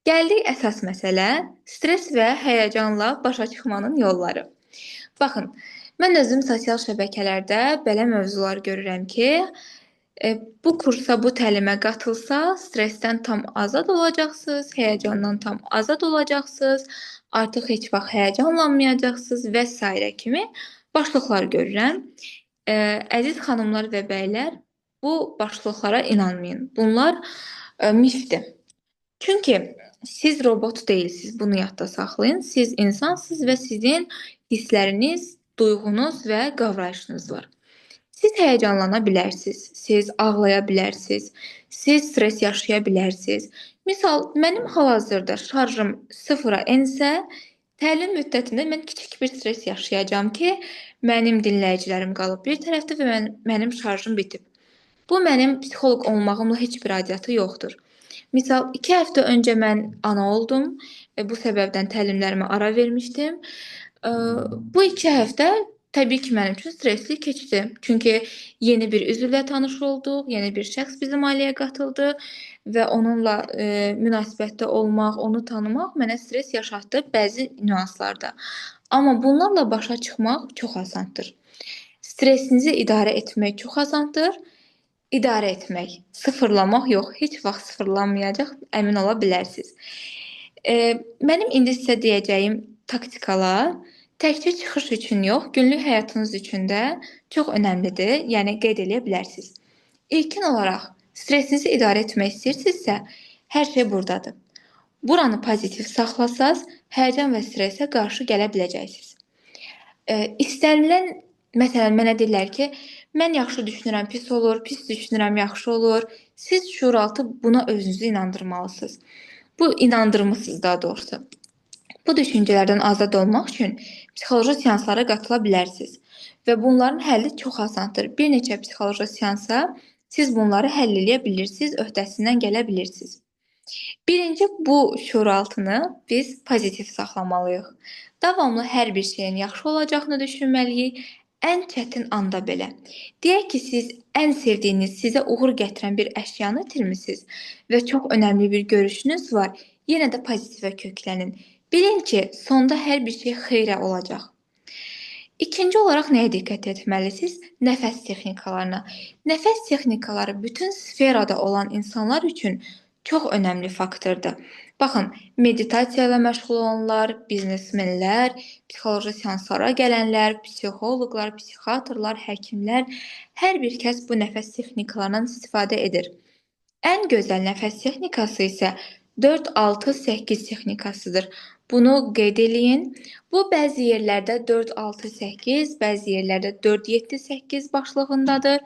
Gəldik əsas məsələ, stres və həyəcanla başa çıxmanın yolları. Baxın, mən özüm sosial şəbəkələrdə belə mövzular görürəm ki, bu kursa, bu təlimə qatılsa, stressdən tam azad olacaqsınız, həyəcandan tam azad olacaqsınız, artıq heç vaxt həyəcanlanmayacaqsınız və sairə kimi başlıqlar görürəm. Əziz xanımlar və bəylər, bu başlıqlara inanmayın. Bunlar mifdir. Çünki siz robot deyilsiniz, bunu yadda saxlayın. Siz insansınız və sizin hissləriniz, duyğunuz və qavrayışınız var. Siz həyəcanlana bilərsiniz, siz ağlaya bilərsiniz, siz stres yaşaya bilərsiniz. Misal, mənim hal-hazırda şarjım sıfıra ensə, təlim müddətində mən kiçik bir stres yaşayacağam ki, mənim dinləyicilərim qalıb bir tərəfdə və mənim şarjım bitib. Bu mənim psixoloq olmağımla heç bir aidiyyatı yoxdur. Misal, 2 həftə öncə mən ana oldum. Bu səbəbdən təlimlərimə ara vermişdim. Bu 2 həftə təbii ki, mənim üçün stresli keçdi. Çünki yeni bir üzvlə tanış olduq, yeni bir şəxs bizim ailəyə qatıldı və onunla münasibətdə olmaq, onu tanımaq mənə stres yaşatdı bəzi nüanslarda. Amma bunlarla başa çıxmaq çox asandır. Stresinizi idarə etmək çox asandır. İdarə etmək, sıfırlamaq yox, heç vaxt sıfırlanmayacaq, əmin ola bilərsiniz. Mənim indi sizə deyəcəyim taktikalar təkcə çıxış üçün yox, günlük həyatınız üçün də çox önəmlidir. Yəni qeyd eləyə bilərsiniz. İlkin olaraq stresinizi idarə etmək istəyirsinizsə, hər şey burdadır. Buranı pozitiv saxlasaz, həyəcan və stresə qarşı gələ biləcəksiniz. İstənilən, məsələn, mənə deyirlər ki, mən yaxşı düşünürəm, pis olur, pis düşünürəm, yaxşı olur. Siz şuuraltı buna özünüzü inandırmalısınız. Bu inandırmısınız daha doğrusu. Bu düşüncələrdən azad olmaq üçün psixoloji seanslara qatıla bilərsiniz. Və bunların həlli çox asandır. Bir neçə psixoloji seansa siz bunları həll eləyə bilirsiniz, öhdəsindən gələ bilirsiniz. Birinci, bu şuuraltını biz pozitiv saxlamalıyıq. Davamlı hər bir şeyin yaxşı olacağını düşünməliyik. Ən çətin anda belə. Deyək ki, siz ən sevdiyiniz, sizə uğur gətirən bir əşyanı itirmisiniz və çox önəmli bir görüşünüz var. Yenə də pozitivə köklənin. Bilin ki, sonda hər bir şey xeyrə olacaq. İkinci olaraq nəyə diqqət etməlisiniz? Nəfəs texnikalarına. Nəfəs texnikaları bütün sferada olan insanlar üçün çox önəmli faktordur. Baxın, meditasiya ilə məşğul olanlar, biznesmenlər, psixoloji seanslara gələnlər, psixoloqlar, psixiatrlar, həkimlər, hər bir kəs bu nəfəs texnikalarından istifadə edir. Ən gözəl nəfəs texnikası isə 4-6-8 texnikasıdır. Bunu qeyd eləyin. Bu bəzi yerlərdə 4-6-8, bəzi yerlərdə 4-7-8 başlığındadır.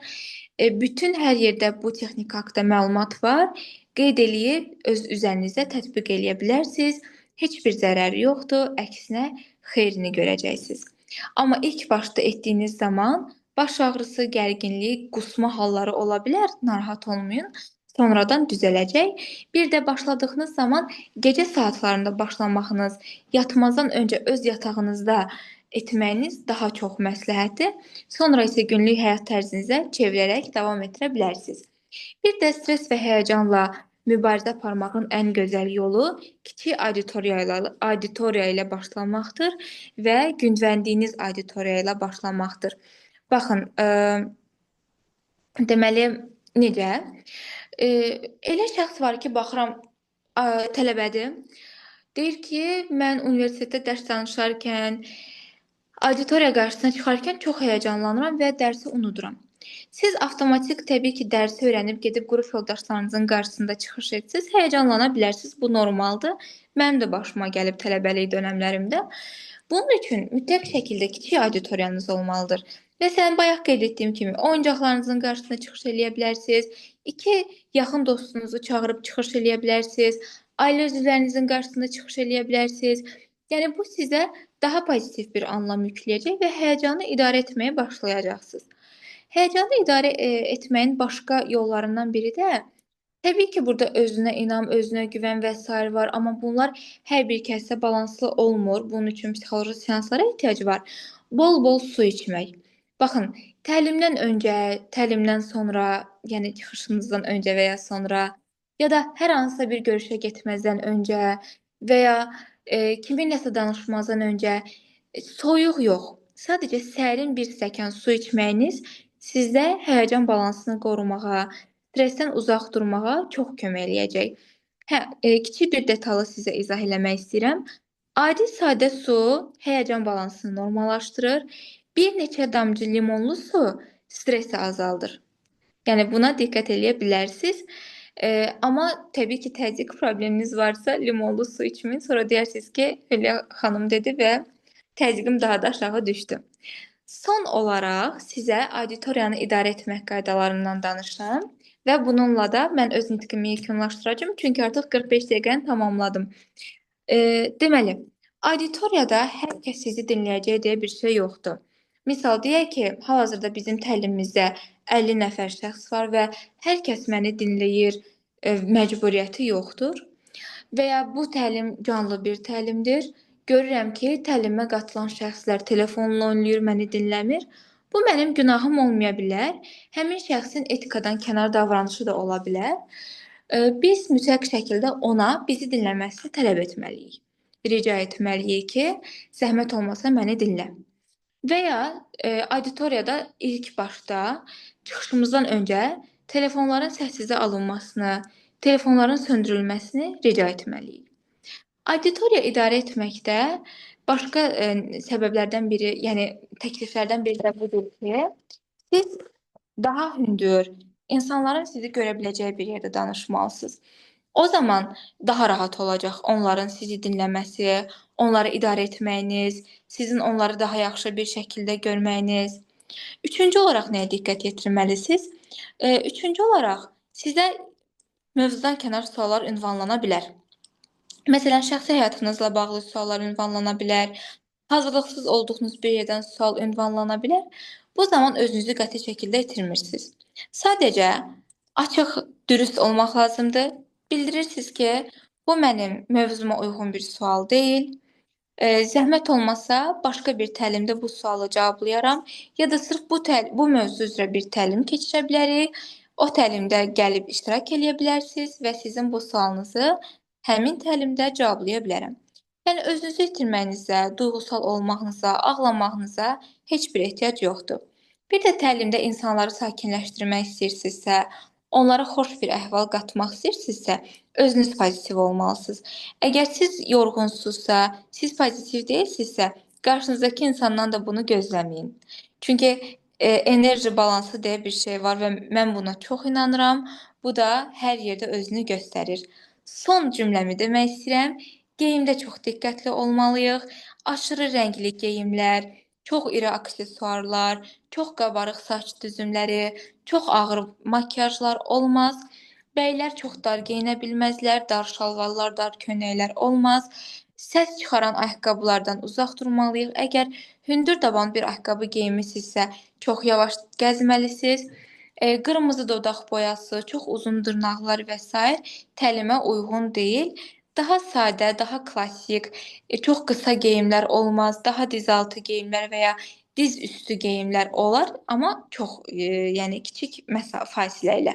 Bütün hər yerdə bu texnika haqqında məlumat var. Qeyd eləyib öz üzərinizdə tətbiq eləyə bilərsiniz. Heç bir zərəri yoxdur, əksinə xeyrini görəcəksiniz. Amma ilk başda etdiyiniz zaman baş ağrısı, gərginlik, qusma halları ola bilər, narahat olmayın. Sonradan düzələcək. Bir də başladığınız zaman gecə saatlarında başlamağınız, yatmazdan öncə öz yatağınızda etməyiniz daha çox məsləhətdir. Sonra isə günlük həyat tərzinizə çevirərək davam etdirə bilərsiniz. Bir də stres və həyəcanla mübarizə aparmağın ən gözəl yolu kiçik auditoriya ilə başlamaqdır və güvəndiyiniz auditoriya ilə başlamaqdır. Baxın, deməli necə? Elə şəxs var ki, baxıram, tələbədir. Deyir ki, mən universitetdə dərs danışarkən, auditoriya qarşısına çıxarkən çox həyəcanlanıram və dərsi unuduram. Siz avtomatik təbii ki, dərsi öyrənib gedib qrup yoldaşlarınızın qarşısında çıxış etsəniz, həyəcanlana bilərsiniz. Bu normaldır. Mənim də başıma gəlib tələbəlik dönəmlərimdə. Bunun üçün mütləq şəkildə kiçik auditoriyanız olmalıdır. Məsələn, bayaq qeyd etdiyim kimi, oyuncaqlarınızın qarşısında çıxış eləyə bilərsiniz. 2 yaxın dostunuzu çağırıb çıxış eləyə bilərsiniz. Ailə üzvlərinizin qarşısında çıxış eləyə bilərsiniz. Yəni, bu sizə daha pozitiv bir anlam yükləyəcək və həyəcanı idarə etməyə başlayacaqsınız. Həyəcanı idarə etməyin başqa yollarından biri də, təbii ki, burada özünə inam, özünə güvən və s. var, amma bunlar hər bir kəsdə balanslı olmur. Bunun üçün psixoloji seanslara ehtiyac var. Bol-bol su içmək. Baxın, təlimdən öncə, təlimdən sonra, yəni çıxışınızdan öncə və ya sonra, ya da hər hansısa bir görüşə getməzdən öncə və ya kiminləsə danışmazdan öncə soyuq yox, sadəcə sərin bir stəkan su içməyiniz sizdə həyəcan balansını qorumağa, stressdən uzaq durmağa çox kömək eləyəcək. Hə, kiçik bir detalı sizə izah eləmək istəyirəm. Adi sadə su həyəcan balansını normallaşdırır. Bir neçə damcı limonlu su stresi azaldır. Yəni buna diqqət eləyə bilərsiniz. Amma təbii ki, təzyiq probleminiz varsa limonlu su içməyin. Sonra deyərsiniz ki, Hülya xanım dedi və təzyiqim daha da aşağı düşdü. Son olaraq sizə auditoriyanı idarə etmək qaydalarından danışım və bununla da mən öz nitqimi yekunlaşdıracağam, çünki artıq 45 dəqiqəni tamamladım. Deməli, auditoriyada hər kəs sizi dinləyəcək deyə bir şey yoxdur. Misal deyək ki, hal-hazırda bizim təlimimizdə 50 nəfər şəxs var və hər kəs məni dinləyir, məcburiyyəti yoxdur. Və ya bu təlim canlı bir təlimdir. Görürəm ki, təlimə qatılan şəxslər telefonla oynayır, məni dinləmir. Bu mənim günahım olmaya bilər. Həmin şəxsin etikadan kənar davranışı da ola bilər. Biz mütləq şəkildə ona bizi dinləməsini tələb etməliyik. Rica etməliyik ki, zəhmət olmasa məni dinlə. Və ya auditoriyada ilk başda çıxışımızdan öncə telefonların səssizə alınmasını, telefonların söndürülməsini rica etməliyik. Auditoriya idarə etməkdə başqa səbəblərdən biri, yəni təkliflərdən biri də budur ki, siz daha hündür, insanların sizi görə biləcəyi bir yerdə danışmalısınız. O zaman daha rahat olacaq onların sizi dinləməsi, onları idarə etməyiniz, sizin onları daha yaxşı bir şəkildə görməyiniz. Üçüncü olaraq nəyə diqqət yetirməlisiniz? Üçüncü olaraq sizə mövzudan kənar suallar ünvanlana bilər. Məsələn, şəxsi həyatınızla bağlı suallar ünvanlana bilər, hazırlıqsız olduğunuz bir yerdən sual ünvanlana bilər. Bu zaman özünüzü qəti şəkildə itirmirsiniz. Sadəcə açıq, dürüst olmaq lazımdır. Bildirirsiniz ki, bu mənim mövzuma uyğun bir sual deyil. Zəhmət olmasa başqa bir təlimdə bu sualı cavablayaram ya da sırf bu mövzu üzrə bir təlim keçirə bilərik. O təlimdə gəlib iştirak eləyə bilərsiniz və sizin bu sualınızı həmin təlimdə cevablaya bilərəm. Yəni özünüzü itirməyinizə, duyğusal olmağınıza, ağlamağınıza heç bir ehtiyac yoxdur. Bir də təlimdə insanları sakinləşdirmək istəyirsinizsə, onlara xoş bir əhval qatmaq istəyirsinizsə, özünüz pozitiv olmalısınız. Əgər siz yorğunsunuzsa, siz pozitiv deyilsinizsə, qarşınızdakı insandan da bunu gözləməyin. Çünki enerji balansı deyə bir şey var və mən buna çox inanıram. Bu da hər yerdə özünü göstərir. Son cümləmi demək istəyirəm. Geyimdə çox diqqətli olmalıyıq. Aşırı rəngli geyimlər, çox iri aksesuarlar, çox qabarıq saç düzümləri, çox ağır makiyajlar olmaz. Bəylər çox dar geyinə bilməzlər, dar şalvarlar, dar köynəklər olmaz. Səs çıxaran ayaqqabılardan uzaq durmalıyıq. Əgər hündür daban bir ayaqqabı geyinmisinizsə, çox yavaş gəzməlisiniz. Qırmızı dodaq boyası, çox uzun dırnaqlar və sair təlimə uyğun deyil. Daha sadə, daha klassik, çox qısa geyimlər olmaz, daha dizaltı geyimlər və ya diz üstü geyimlər olar, amma çox, yəni kiçik məsafə fasilə ilə.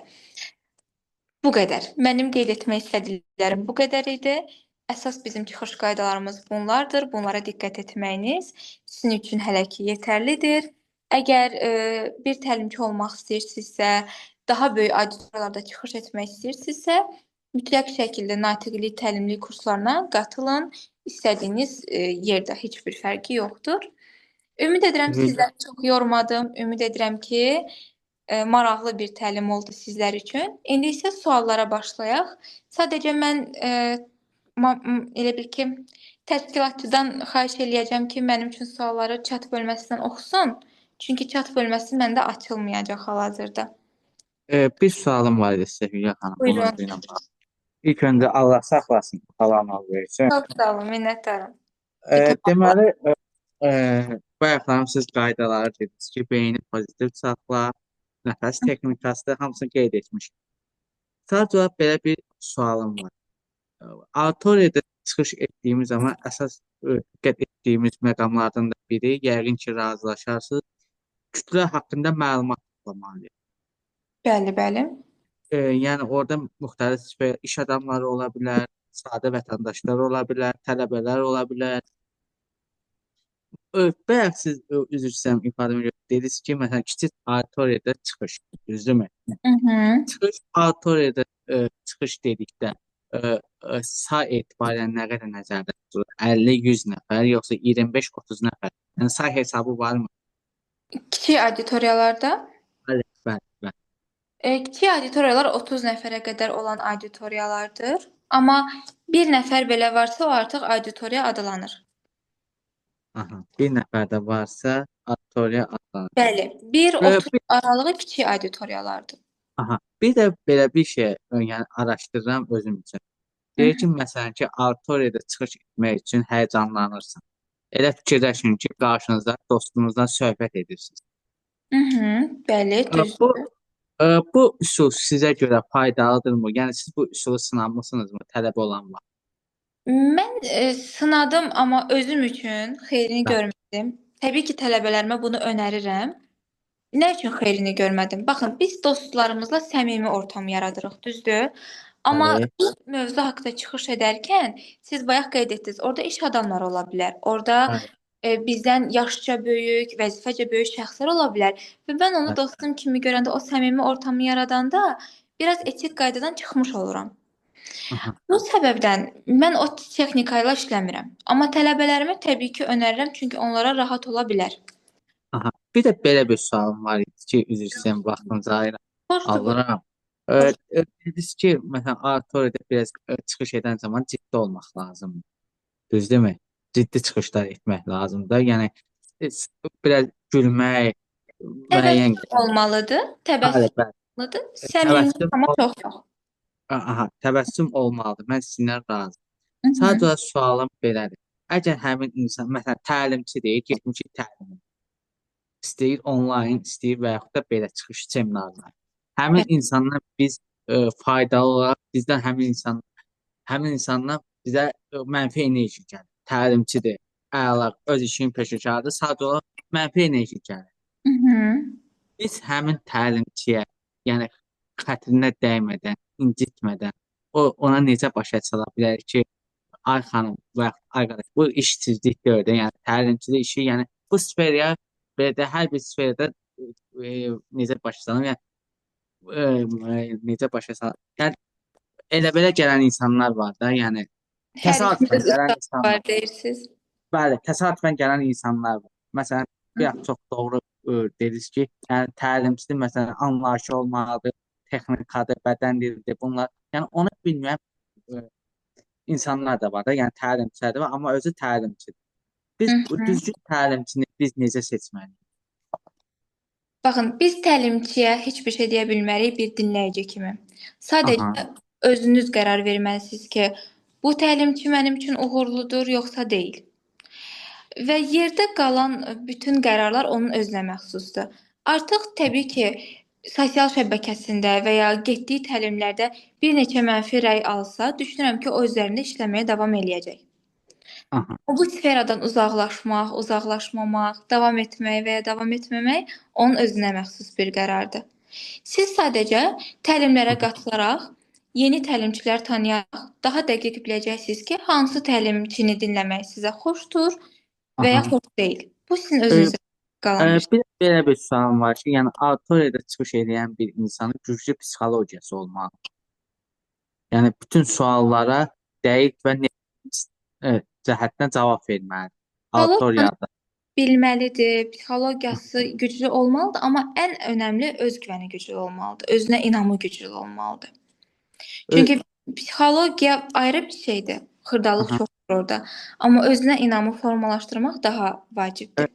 Bu qədər. Mənim qeyd etmək istədiklərim bu qədər idi. Əsas bizim çıxış qaydalarımız bunlardır. Bunlara diqqət etməyiniz sizin üçün hələ ki yetərlidir. Əgər bir təlimçi olmaq istəyirsinizsə, daha böyük auditoriyalarda çıxış etmək istəyirsinizsə, mütləq şəkildə natiqlik təlimlik kurslarına qatılın. İstədiyiniz yerdə heç bir fərqi yoxdur. Ümid edirəm sizləri çox yormadım. Ümid edirəm ki, maraqlı bir təlim oldu sizlər üçün. İndi isə suallara başlayaq. Sadəcə mən elə bil ki, təşkilatçıdan xahiş eləyəcəm ki, mənim üçün sualları chat bölməsindən oxusun. Çünki chat bölməsi məndə açılmayacaq hal-hazırda. Bir sualım var idi sizə Hülya xanım, bu Buyurun. mövzu ilə bağlı. İlk öncə Allah saxlasın, salam versin. Çox sağ olun, minnətdaram. Deməli, bayaq xanım siz qaydaları dediniz ki, beyni pozitiv saxla, nəfəs texnikası hamısını qeyd etmiş. Sadəcə olaraq belə bir sualım var. Auditoriyada çıxış etdiyimiz zaman əsas diqqət etdiyimiz məqamlardan da biri, yəqin ki, razılaşarsınız, kütlə haqqında məlumat toplamalıyıq. Bəli, bəli. Yəni orada müxtəlif iş adamları ola bilər, sadə vətəndaşlar ola bilər, tələbələr ola bilər. Bayaq siz üzr istəyirəm ifadəmə görə dediniz ki, məsələn, kiçik auditoriyada çıxış, düzdürmü? Hı -hı. Çıxış auditoriyada çıxış dedikdə say etibarən nə qədər nəzərdə tutulur? 50-100 nəfər, yoxsa 25-30 nəfər? Yəni say hesabı varmı? Kiçik auditoriyalarda Bəli, bəli, bəli. Kiçik auditoriyalar 30 nəfərə qədər olan auditoriyalardır. Amma bir nəfər belə varsa, o artıq auditoriya adlanır. Aha, bir nəfər də varsa auditoriya adlanır. Bəli, E, 1-30 bir, aralığı kiçik auditoriyalardır. aha, bir də belə bir şey yəni araşdırıram özüm üçün. Hı Deyir ki, məsələn ki, auditoriyada çıxış etmək üçün həyəcanlanırsan. Elə fikirləşin ki, qarşınızda dostunuzdan söhbət edirsiniz. hı. Bəli, E, Bu düzdür. bu üsul sizə görə faydalıdırmı? Yəni siz bu üsulu sınamısınızmı tələbə olan vaxt? Mən sınadım, amma özüm üçün xeyrini Bəli. görmədim. Təbii ki, tələbələrimə bunu önərirəm. Nə üçün xeyrini görmədim? Baxın, biz dostlarımızla səmimi ortam yaradırıq, düzdür? Amma Bəli. bir mövzu haqqında çıxış edərkən siz bayaq qeyd etdiniz, orada iş adamları ola bilər. Orada Bəli. Bizdən yaşca böyük, vəzifəcə böyük şəxslər ola bilər və mən onu Bəli. dostum kimi görəndə, o səmimi ortamı yaradanda biraz etik qaydadan çıxmış oluram. Aha. Bu səbəbdən mən o texnika ilə işləmirəm. Amma tələbələrimə təbii ki, önərirəm, çünki onlara rahat ola bilər. Aha. Bir də belə bir sualım var idi ki, üzr istəyirəm, vaxtınızı Xoşdur, buyurun. alıram. Xoş. Dediniz ki, məsələn, auditoriyada biraz çıxış edən zaman ciddi olmaq lazımdır. Düzdürmü? Ciddi çıxışlar etmək lazımdır. Yəni biraz gülmək, müəyyən Təbəssüm olmalıdır, bəli, təbəssüm bəli. olmalıdır. Səmimiyyət Təbəssüm amma çox yox. aha, təbəssüm olmalıdır. Mən sizinlə razıyam. Hı -hı. Sadəcə sualım belədir. Əgər həmin insan, məsələn, təlimçi deyil, getmişik təlimə. İstəyir onlayn, istəyir və yaxud da belə çıxış seminarlar. Həmin insandan biz faydalı olaraq bizdən həmin insandan bizə mənfi enerji gəlir. Təlimçidir, əla, öz işinin peşəkarıdır. Sadəcə olaraq mənfi enerji gəlir. Hı -hı. Biz həmin təlimçiyə, yəni xətrinə dəymədən, incitmədən ona necə başa sala bilərik ki, ay xanım və yaxud ay qardaş, bu işsizlik deyil də, yəni təlimçilik işi, yəni bu sferaya belə də hər bir sferada necə başa salım, yəni necə başa salım, yəni elə belə gələn insanlar var da, yəni Hər təsadüfən işin öz gələn ustası insanlar, var deyirsiniz. bəli, təsadüfən gələn insanlar var. Məsələn, Hı bayaq çox doğru dediniz ki, yəni təlimçinin məsələn anlayışı olmalıdır, texnikadır, bədən dilidir, bunlar. Yəni onu bilməyən insanlar da var da, yəni təlimçilər də var, amma özü təlimçidir. Biz bu hı. düzgün təlimçini biz necə seçməliyik? Baxın, biz təlimçiyə heç bir şey deyə bilmərik bir dinləyici kimi. Sadəcə Aha, özünüz qərar verməlisiniz ki, bu təlimçi mənim üçün uğurludur yoxsa deyil. Və yerdə qalan bütün qərarlar onun özünə məxsusdur. Artıq təbii ki, sosial şəbəkəsində və ya getdiyi təlimlərdə bir neçə mənfi rəy alsa, düşünürəm ki, o üzərində işləməyə davam eləyəcək. Aha, Bu sferadan uzaqlaşmaq, uzaqlaşmamaq, davam etmək və ya davam etməmək onun özünə məxsus bir qərardır. Siz sadəcə təlimlərə aha, qatılaraq, yeni təlimçilər tanıyaraq daha dəqiq biləcəksiniz ki, hansı təlimçini dinləmək sizə xoşdur və ya aha. xoş deyil. Bu sizin E, özünüzə qalan bir şey. Bir belə bir sualım var ki, yəni auditoriyada çıxış edən bir insanın güclü psixologiyası olmalıdır. Yəni bütün suallara dəqiq və net cəhətdən cavab verməlidir Psixologiyanı auditoriyada. bilməlidir, psixologiyası güclü olmalıdır, amma ən önəmli özgüvəni güclü olmalıdır, özünə inamı güclü olmalıdır. Çünki psixologiya ayrı bir şeydir. Xırdalıq Aha. çoxdur orada. Amma özünə inamı formalaşdırmaq daha vacibdir.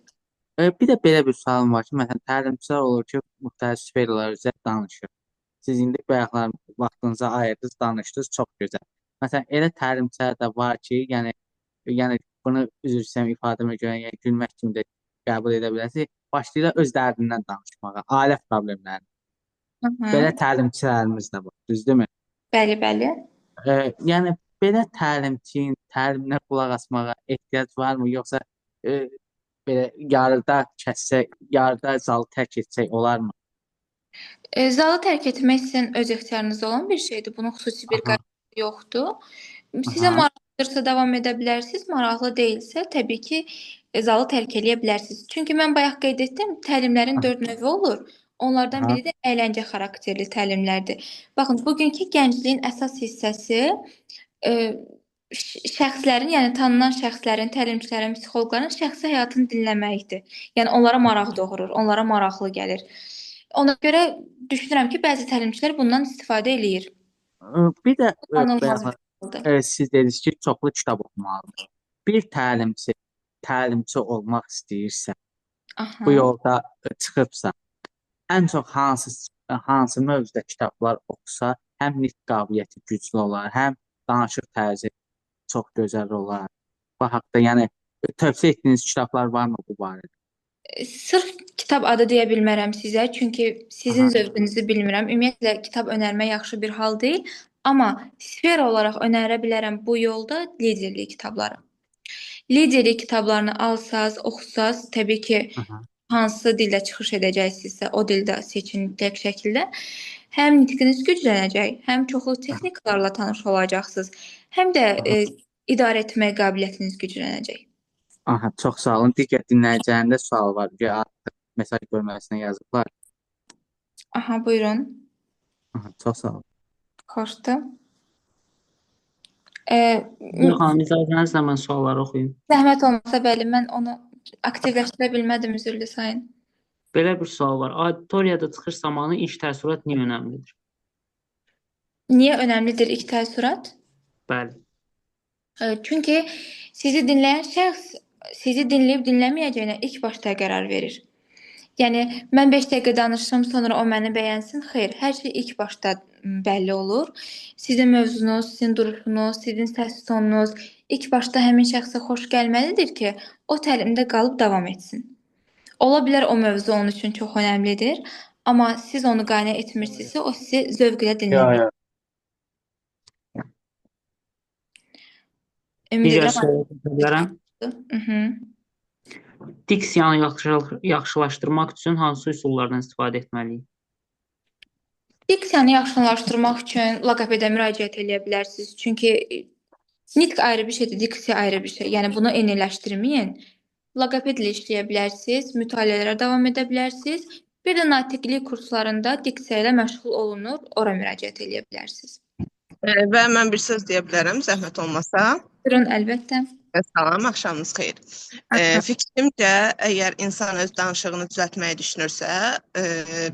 Bir də belə bir sualım var ki, məsələn, təlimçilər olur ki, müxtəlif sferlər üzrə danışır. Siz indi bayaqlar vaxtınızı ayırdınız, danışdınız, çox gözəl. Məsələn, elə təlimçilər də var ki, yəni bunu üzr istəyirəm ifadəmə görə, yəni gülmək kimi də qəbul edə bilərsiniz. Başlayırlar öz dərdindən danışmağa, ailə problemlərini. Belə təlimçilərimiz də var, düzdürmü? Bəli, bəli. Yəni belə təlimçinin təliminə qulaq asmağa ehtiyac varmı, yoxsa e, belə yarıda kəssək, yarıda zalı tərk etsək olarmı? Zalı tərk etmək sizin öz ixtiyarınızda olan bir şeydir. Bunun xüsusi bir qaydası yoxdur. Sizə maraqlıdırsa davam edə bilərsiniz, maraqlı deyilsə təbii ki, zalı tərk eləyə bilərsiniz. Çünki mən bayaq qeyd etdim, təlimlərin 4 növü olur. Onlardan biri də əyləncə xarakterli təlimlərdir. Baxın, bugünkü gəncliyin əsas hissəsi e, şəxslərin, yəni tanınan şəxslərin, təlimçilərin, psixoloqların şəxsi həyatını dinləməkdir. Yəni onlara maraq doğurur, onlara maraqlı gəlir. Ona görə düşünürəm ki, bəzi təlimçilər bundan istifadə eləyir. Bir də Anılmaz bayaq bir haldır. siz dediniz ki, çoxlu kitab oxumalıdır. Bir təlimçi olmaq istəyirsə, bu yolda çıxıbsa, ən çox hansı mövzuda kitablar oxusa, həm nitq qabiliyyəti güclü olar, həm danışıq tərzi çox gözəl olar. Bu haqda, yəni tövsiyə etdiyiniz kitablar varmı bu barədə? Sırf kitab adı deyə bilmərəm sizə, çünki sizin zövqünüzü bilmirəm. Ümumiyyətlə kitab önərmək yaxşı bir hal deyil, amma sfer olaraq önərə bilərəm bu yolda liderlik kitabları. Liderlik kitablarını alsaz, oxusaz, təbii ki, hansı dildə çıxış edəcəksinizsə, o dildə seçin mütləq şəkildə. Həm nitqiniz güclənəcək, həm çoxlu texnikalarla tanış olacaqsınız, həm də idarə etmə qabiliyyətiniz güclənəcək. Aha, çox sağ olun. Digər dinləyicilərin də sualı var ki, artıq mesaj bölməsinə yazıblar. Aha, buyurun. Aha, çox sağ olun. Xoşdur. Yox, xanım, icazənizlə mən sualları oxuyum. Zəhmət olmasa, bəli, mən onu aktivləşdirə bilmədim, üzrlü sayın. Belə bir sual var. Auditoriyada çıxış zamanı ilk təəssürat niyə önəmlidir? Niyə önəmlidir ilk təəssürat? Bəli. Çünki sizi dinləyən şəxs sizi dinləyib dinləməyəcəyinə ilk başda qərar verir. Yəni, mən 5 dəqiqə danışım, sonra o məni bəyənsin. Xeyr, hər şey ilk başda bəlli olur. Sizin mövzunuz, sizin duruşunuz, sizin səs tonunuz ilk başda həmin şəxsə xoş gəlməlidir ki, o təlimdə qalıb davam etsin. Ola bilər o mövzu onun üçün çox önəmlidir, amma siz onu qane etmirsinizsə, o sizi zövq ilə dinləmir. Ümid Digər edirəm. suala keçə bilərəm. Diksiyanı yaxşılaşdırmaq üçün hansı üsullardan istifadə etməliyik? Diksiyanı yaxşılaşdırmaq üçün loqopedə müraciət eləyə bilərsiniz. Çünki nitq ayrı bir şeydir, diksiya ayrı bir şey. Yəni bunu eyniləşdirməyin. Loqoped ilə işləyə bilərsiniz, mütaliələrə davam edə bilərsiniz. Bir də natiqlik kurslarında diksiya ilə məşğul olunur, ora müraciət eləyə bilərsiniz. Və mən bir söz deyə bilərəm, zəhmət olmasa. Buyurun, əlbəttə. Salam, axşamınız xeyir. Fikrimcə, əgər insan öz danışığını düzəltməyi düşünürsə,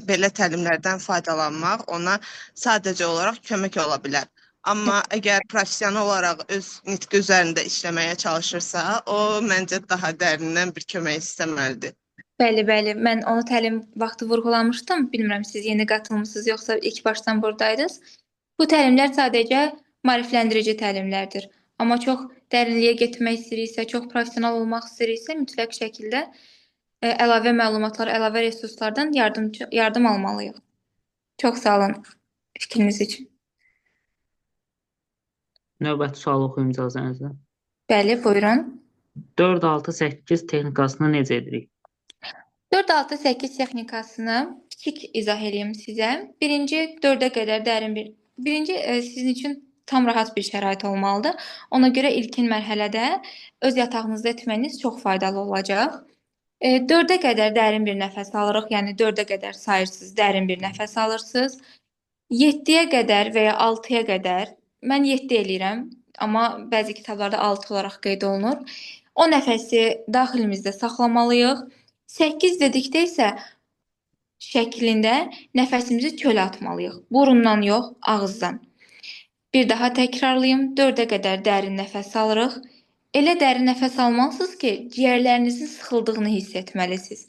belə təlimlərdən faydalanmaq ona sadəcə olaraq kömək ola bilər. Amma əgər professional olaraq öz nitqi üzərində işləməyə çalışırsa, o məncə daha dərindən bir kömək istəməlidir. Bəli, bəli. Mən onu təlim vaxtı vurğulamışdım. Bilmirəm, siz yeni qatılmısınız, yoxsa ilk başdan buradaydınız. Bu təlimlər sadəcə maarifləndirici təlimlərdir. Amma çox dərinliyə getmək istəyiriksə, çox professional olmaq istəyiriksə, mütləq şəkildə əlavə məlumatlar, əlavə resurslardan yardım almalıyıq. Çox sağ olun fikriniz üçün. Növbəti sualı oxuyum icazənizlə. Bəli, buyurun. 4, 6, 8 texnikasını necə edirik? 4, 6, 8 texnikasını kiçik izah eləyim sizə. Birinci, 4-ə qədər dərin bir... Birinci, sizin üçün tam rahat bir şərait olmalıdır. Ona görə ilkin mərhələdə öz yatağınızda etməyiniz çox faydalı olacaq. 4-ə qədər dərin bir nəfəs alırıq. Yəni 4-ə qədər sayırsınız, dərin bir nəfəs alırsınız. 7-yə qədər və ya 6-ya qədər, mən 7 eləyirəm, amma bəzi kitablarda 6 olaraq qeyd olunur. O nəfəsi daxilimizdə saxlamalıyıq. 8 dedikdə isə şəklində nəfəsimizi çölə atmalıyıq. Burundan yox, ağızdan. Bir daha təkrarlayım. 4-ə qədər dərin nəfəs alırıq. Elə dərin nəfəs almalısınız ki, ciyərlərinizin sıxıldığını hiss etməlisiniz.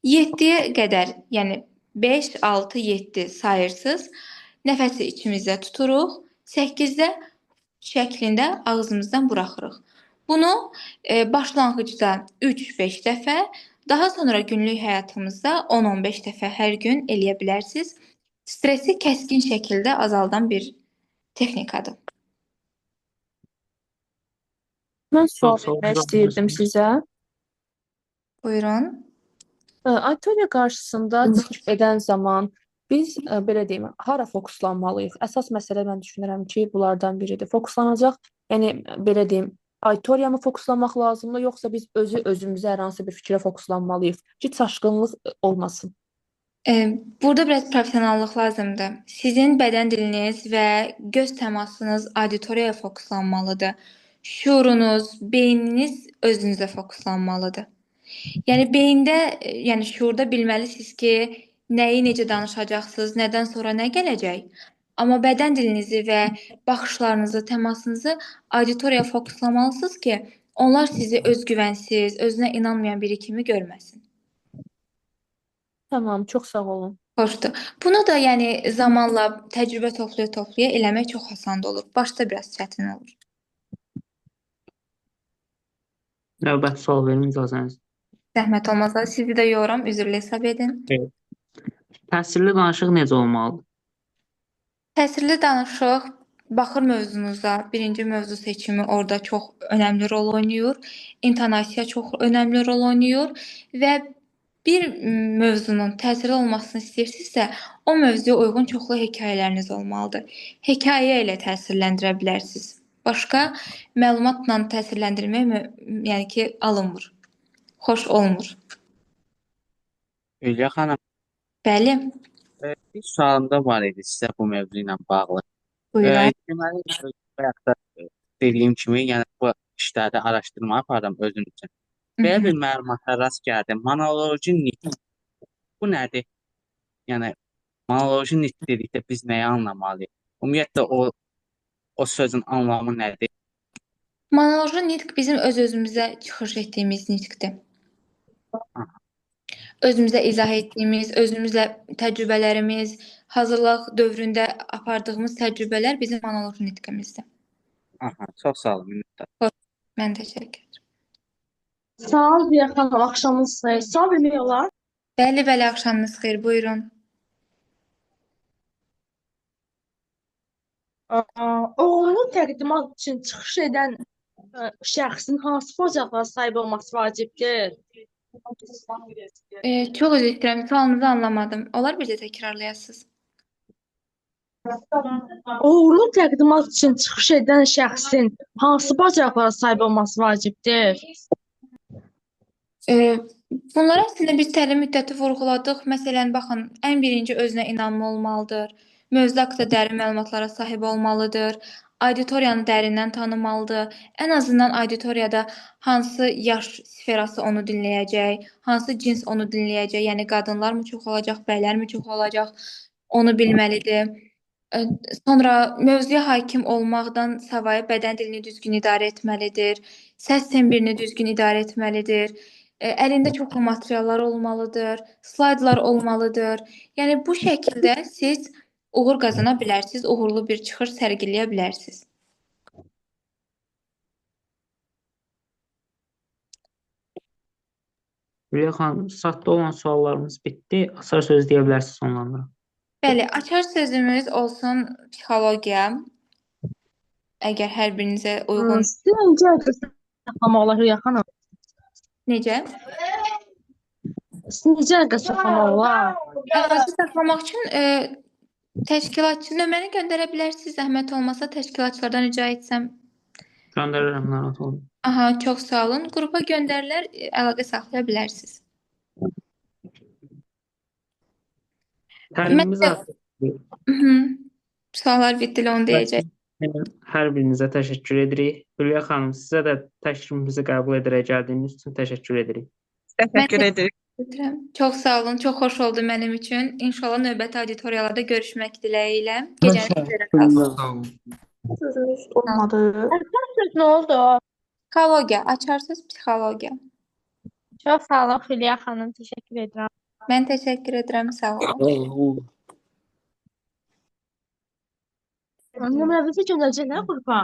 7-yə qədər, yəni 5, 6, 7 sayırsınız. Nəfəsi içimizdə tuturuq. 8-də şəklində ağzımızdan buraxırıq. Bunu başlanğıcda 3-5 dəfə, daha sonra günlük həyatımızda 10-15 dəfə hər gün eləyə bilərsiniz. Stresi kəskin şəkildə azaldan bir texnikadır. Mən sual Çox sağ olun, vermək istəyirdim sizə. Buyurun. Auditoriya qarşısında çıxış edən zaman biz, belə deyim, hara fokuslanmalıyıq? Əsas məsələ mən düşünürəm ki, bunlardan biridir. Fokuslanacaq, yəni belə deyim, auditoriya mı fokuslanmaq lazımdır, yoxsa biz özü özümüzə hər hansı bir fikrə fokuslanmalıyıq ki, çaşqınlıq olmasın? Burada biraz professionallıq lazımdır. Sizin bədən diliniz və göz təmasınız auditoriyaya fokuslanmalıdır. Şuurunuz, beyniniz özünüzə fokuslanmalıdır. Yəni beyində, yəni şuurda bilməlisiniz ki, Nəyi necə danışacaqsınız, nədən sonra nə gələcək? Amma bədən dilinizi və baxışlarınızı, təmasınızı auditoriyaya fokuslamalısınız ki, onlar sizi özgüvənsiz, özünə inanmayan biri kimi görməsin. Tamam, çox sağ olun. Xoşdur. Bunu da yəni zamanla təcrübə toplaya-toplaya eləmək çox asan olur. Başda biraz çətin olur. Növbəti sual verin icazənizlə. Zəhmət olmasa sizi də yoram, üzrlü hesab edin. Təsirli danışıq necə olmalıdır? Təsirli danışıq baxır mövzunuza. Birinci mövzu seçimi orada çox önəmli rol oynayır. İntonasiya çox önəmli rol oynayır və bir mövzunun təsirli olmasını istəyirsinizsə, o mövzuya uyğun çoxlu hekayələriniz olmalıdır. Hekayə ilə təsirləndirə bilərsiniz. Başqa məlumatla təsirləndirmək yəni ki, alınmır. Xoş olmur. Hülya xanım, Bəli, bir sualım da var idi sizə bu mövzu ilə bağlı. Buyurun. Deməli, bayaq da dediyim kimi, yəni bu işlərdə araşdırma aparıram özüm üçün. Belə bir məlumata rast gəldim. Monoloji nitq. Bu nədir? Yəni monoloji nitq dedikdə biz nəyi anlamalıyıq? Ümumiyyətlə o sözün anlamı nədir? Monoloji nitq bizim öz-özümüzə çıxış etdiyimiz nitqdir. Özümüzə izah etdiyimiz, özümüzlə təcrübələrimiz, hazırlıq dövründə apardığımız təcrübələr bizim monoloji nitqimizdir. Aha, çox sağ olun, minnətdaram. Mən təşəkkür edirəm. Sağ ol Hülya xanım, axşamınız xeyir. Sual vermək olar? Bəli, bəli, axşamınız xeyir. Buyurun. Uğurlu təqdimat üçün çıxış edən şəxsin hansı bacarıqlara sahib olması vacibdir? Çox üzr istəyirəm, sualınızı anlamadım. Olar bir də təkrarlayasınız? Uğurlu təqdimat üçün çıxış edən şəxsin hansı bacarıqlara sahib olması vacibdir? Bunlar əslində biz təlim müddəti vurğuladıq. Məsələn, baxın, ən birinci özünə inanma olmalıdır. Mövzu haqqında dərin məlumatlara sahib olmalıdır. Auditoriyanı dərindən tanımalıdır. Ən azından auditoriyada hansı yaş sferası onu dinləyəcək, hansı cins onu dinləyəcək, yəni qadınlar mı çox olacaq, bəylər mi çox olacaq, onu bilməlidir. Sonra mövzuya hakim olmaqdan savayı bədən dilini düzgün idarə etməlidir. Səs tembrini düzgün idarə etməlidir. Əlində çoxlu materiallar olmalıdır, slaydlar olmalıdır. Yəni bu şəkildə siz uğur qazana bilərsiniz, uğurlu bir çıxış sərgiləyə bilərsiniz. Hülya xanım, chatda olan suallarımız bitdi. Açar söz deyə bilərsiniz, sonlandırın. Bəli, açar sözümüz olsun psixologiya. Əgər hər birinizə uyğun. Sizi necə əlaqə saxlamaq olar Hülya xanım? Necə? Sizi necə əlaqə saxlamaq olar? Əlaqə saxlamaq üçün təşkilatçı nömrəni göndərə bilərsiniz. Zəhmət olmasa təşkilatçılardan rica etsəm. Göndərirəm, narahat olmayın. Aha, çox sağ olun. Qrupa göndərilər, əlaqə saxlaya bilərsiniz. Təlimimiz artıq Suallar bitdi, elə onu deyəcək. Hər birinizə təşəkkür edirik. Hülya xanım, sizə də təklifimizi qəbul edərək gəldiyiniz üçün təşəkkür edirik. Təşəkkür edirik. Edirəm. Çox sağ olun, çox xoş oldu mənim üçün. İnşallah növbəti auditoriyalarda görüşmək diləyi ilə. Gecəniz xeyrə qalsın. Sözümüz olmadı. Söz nə oldu? Psixologiya, açar söz psixologiya. Çox sağ olun Hülya xanım, təşəkkür edirəm. Mən təşəkkür edirəm, sağ olun. Nömrənizi göndərəcəklər qrupa.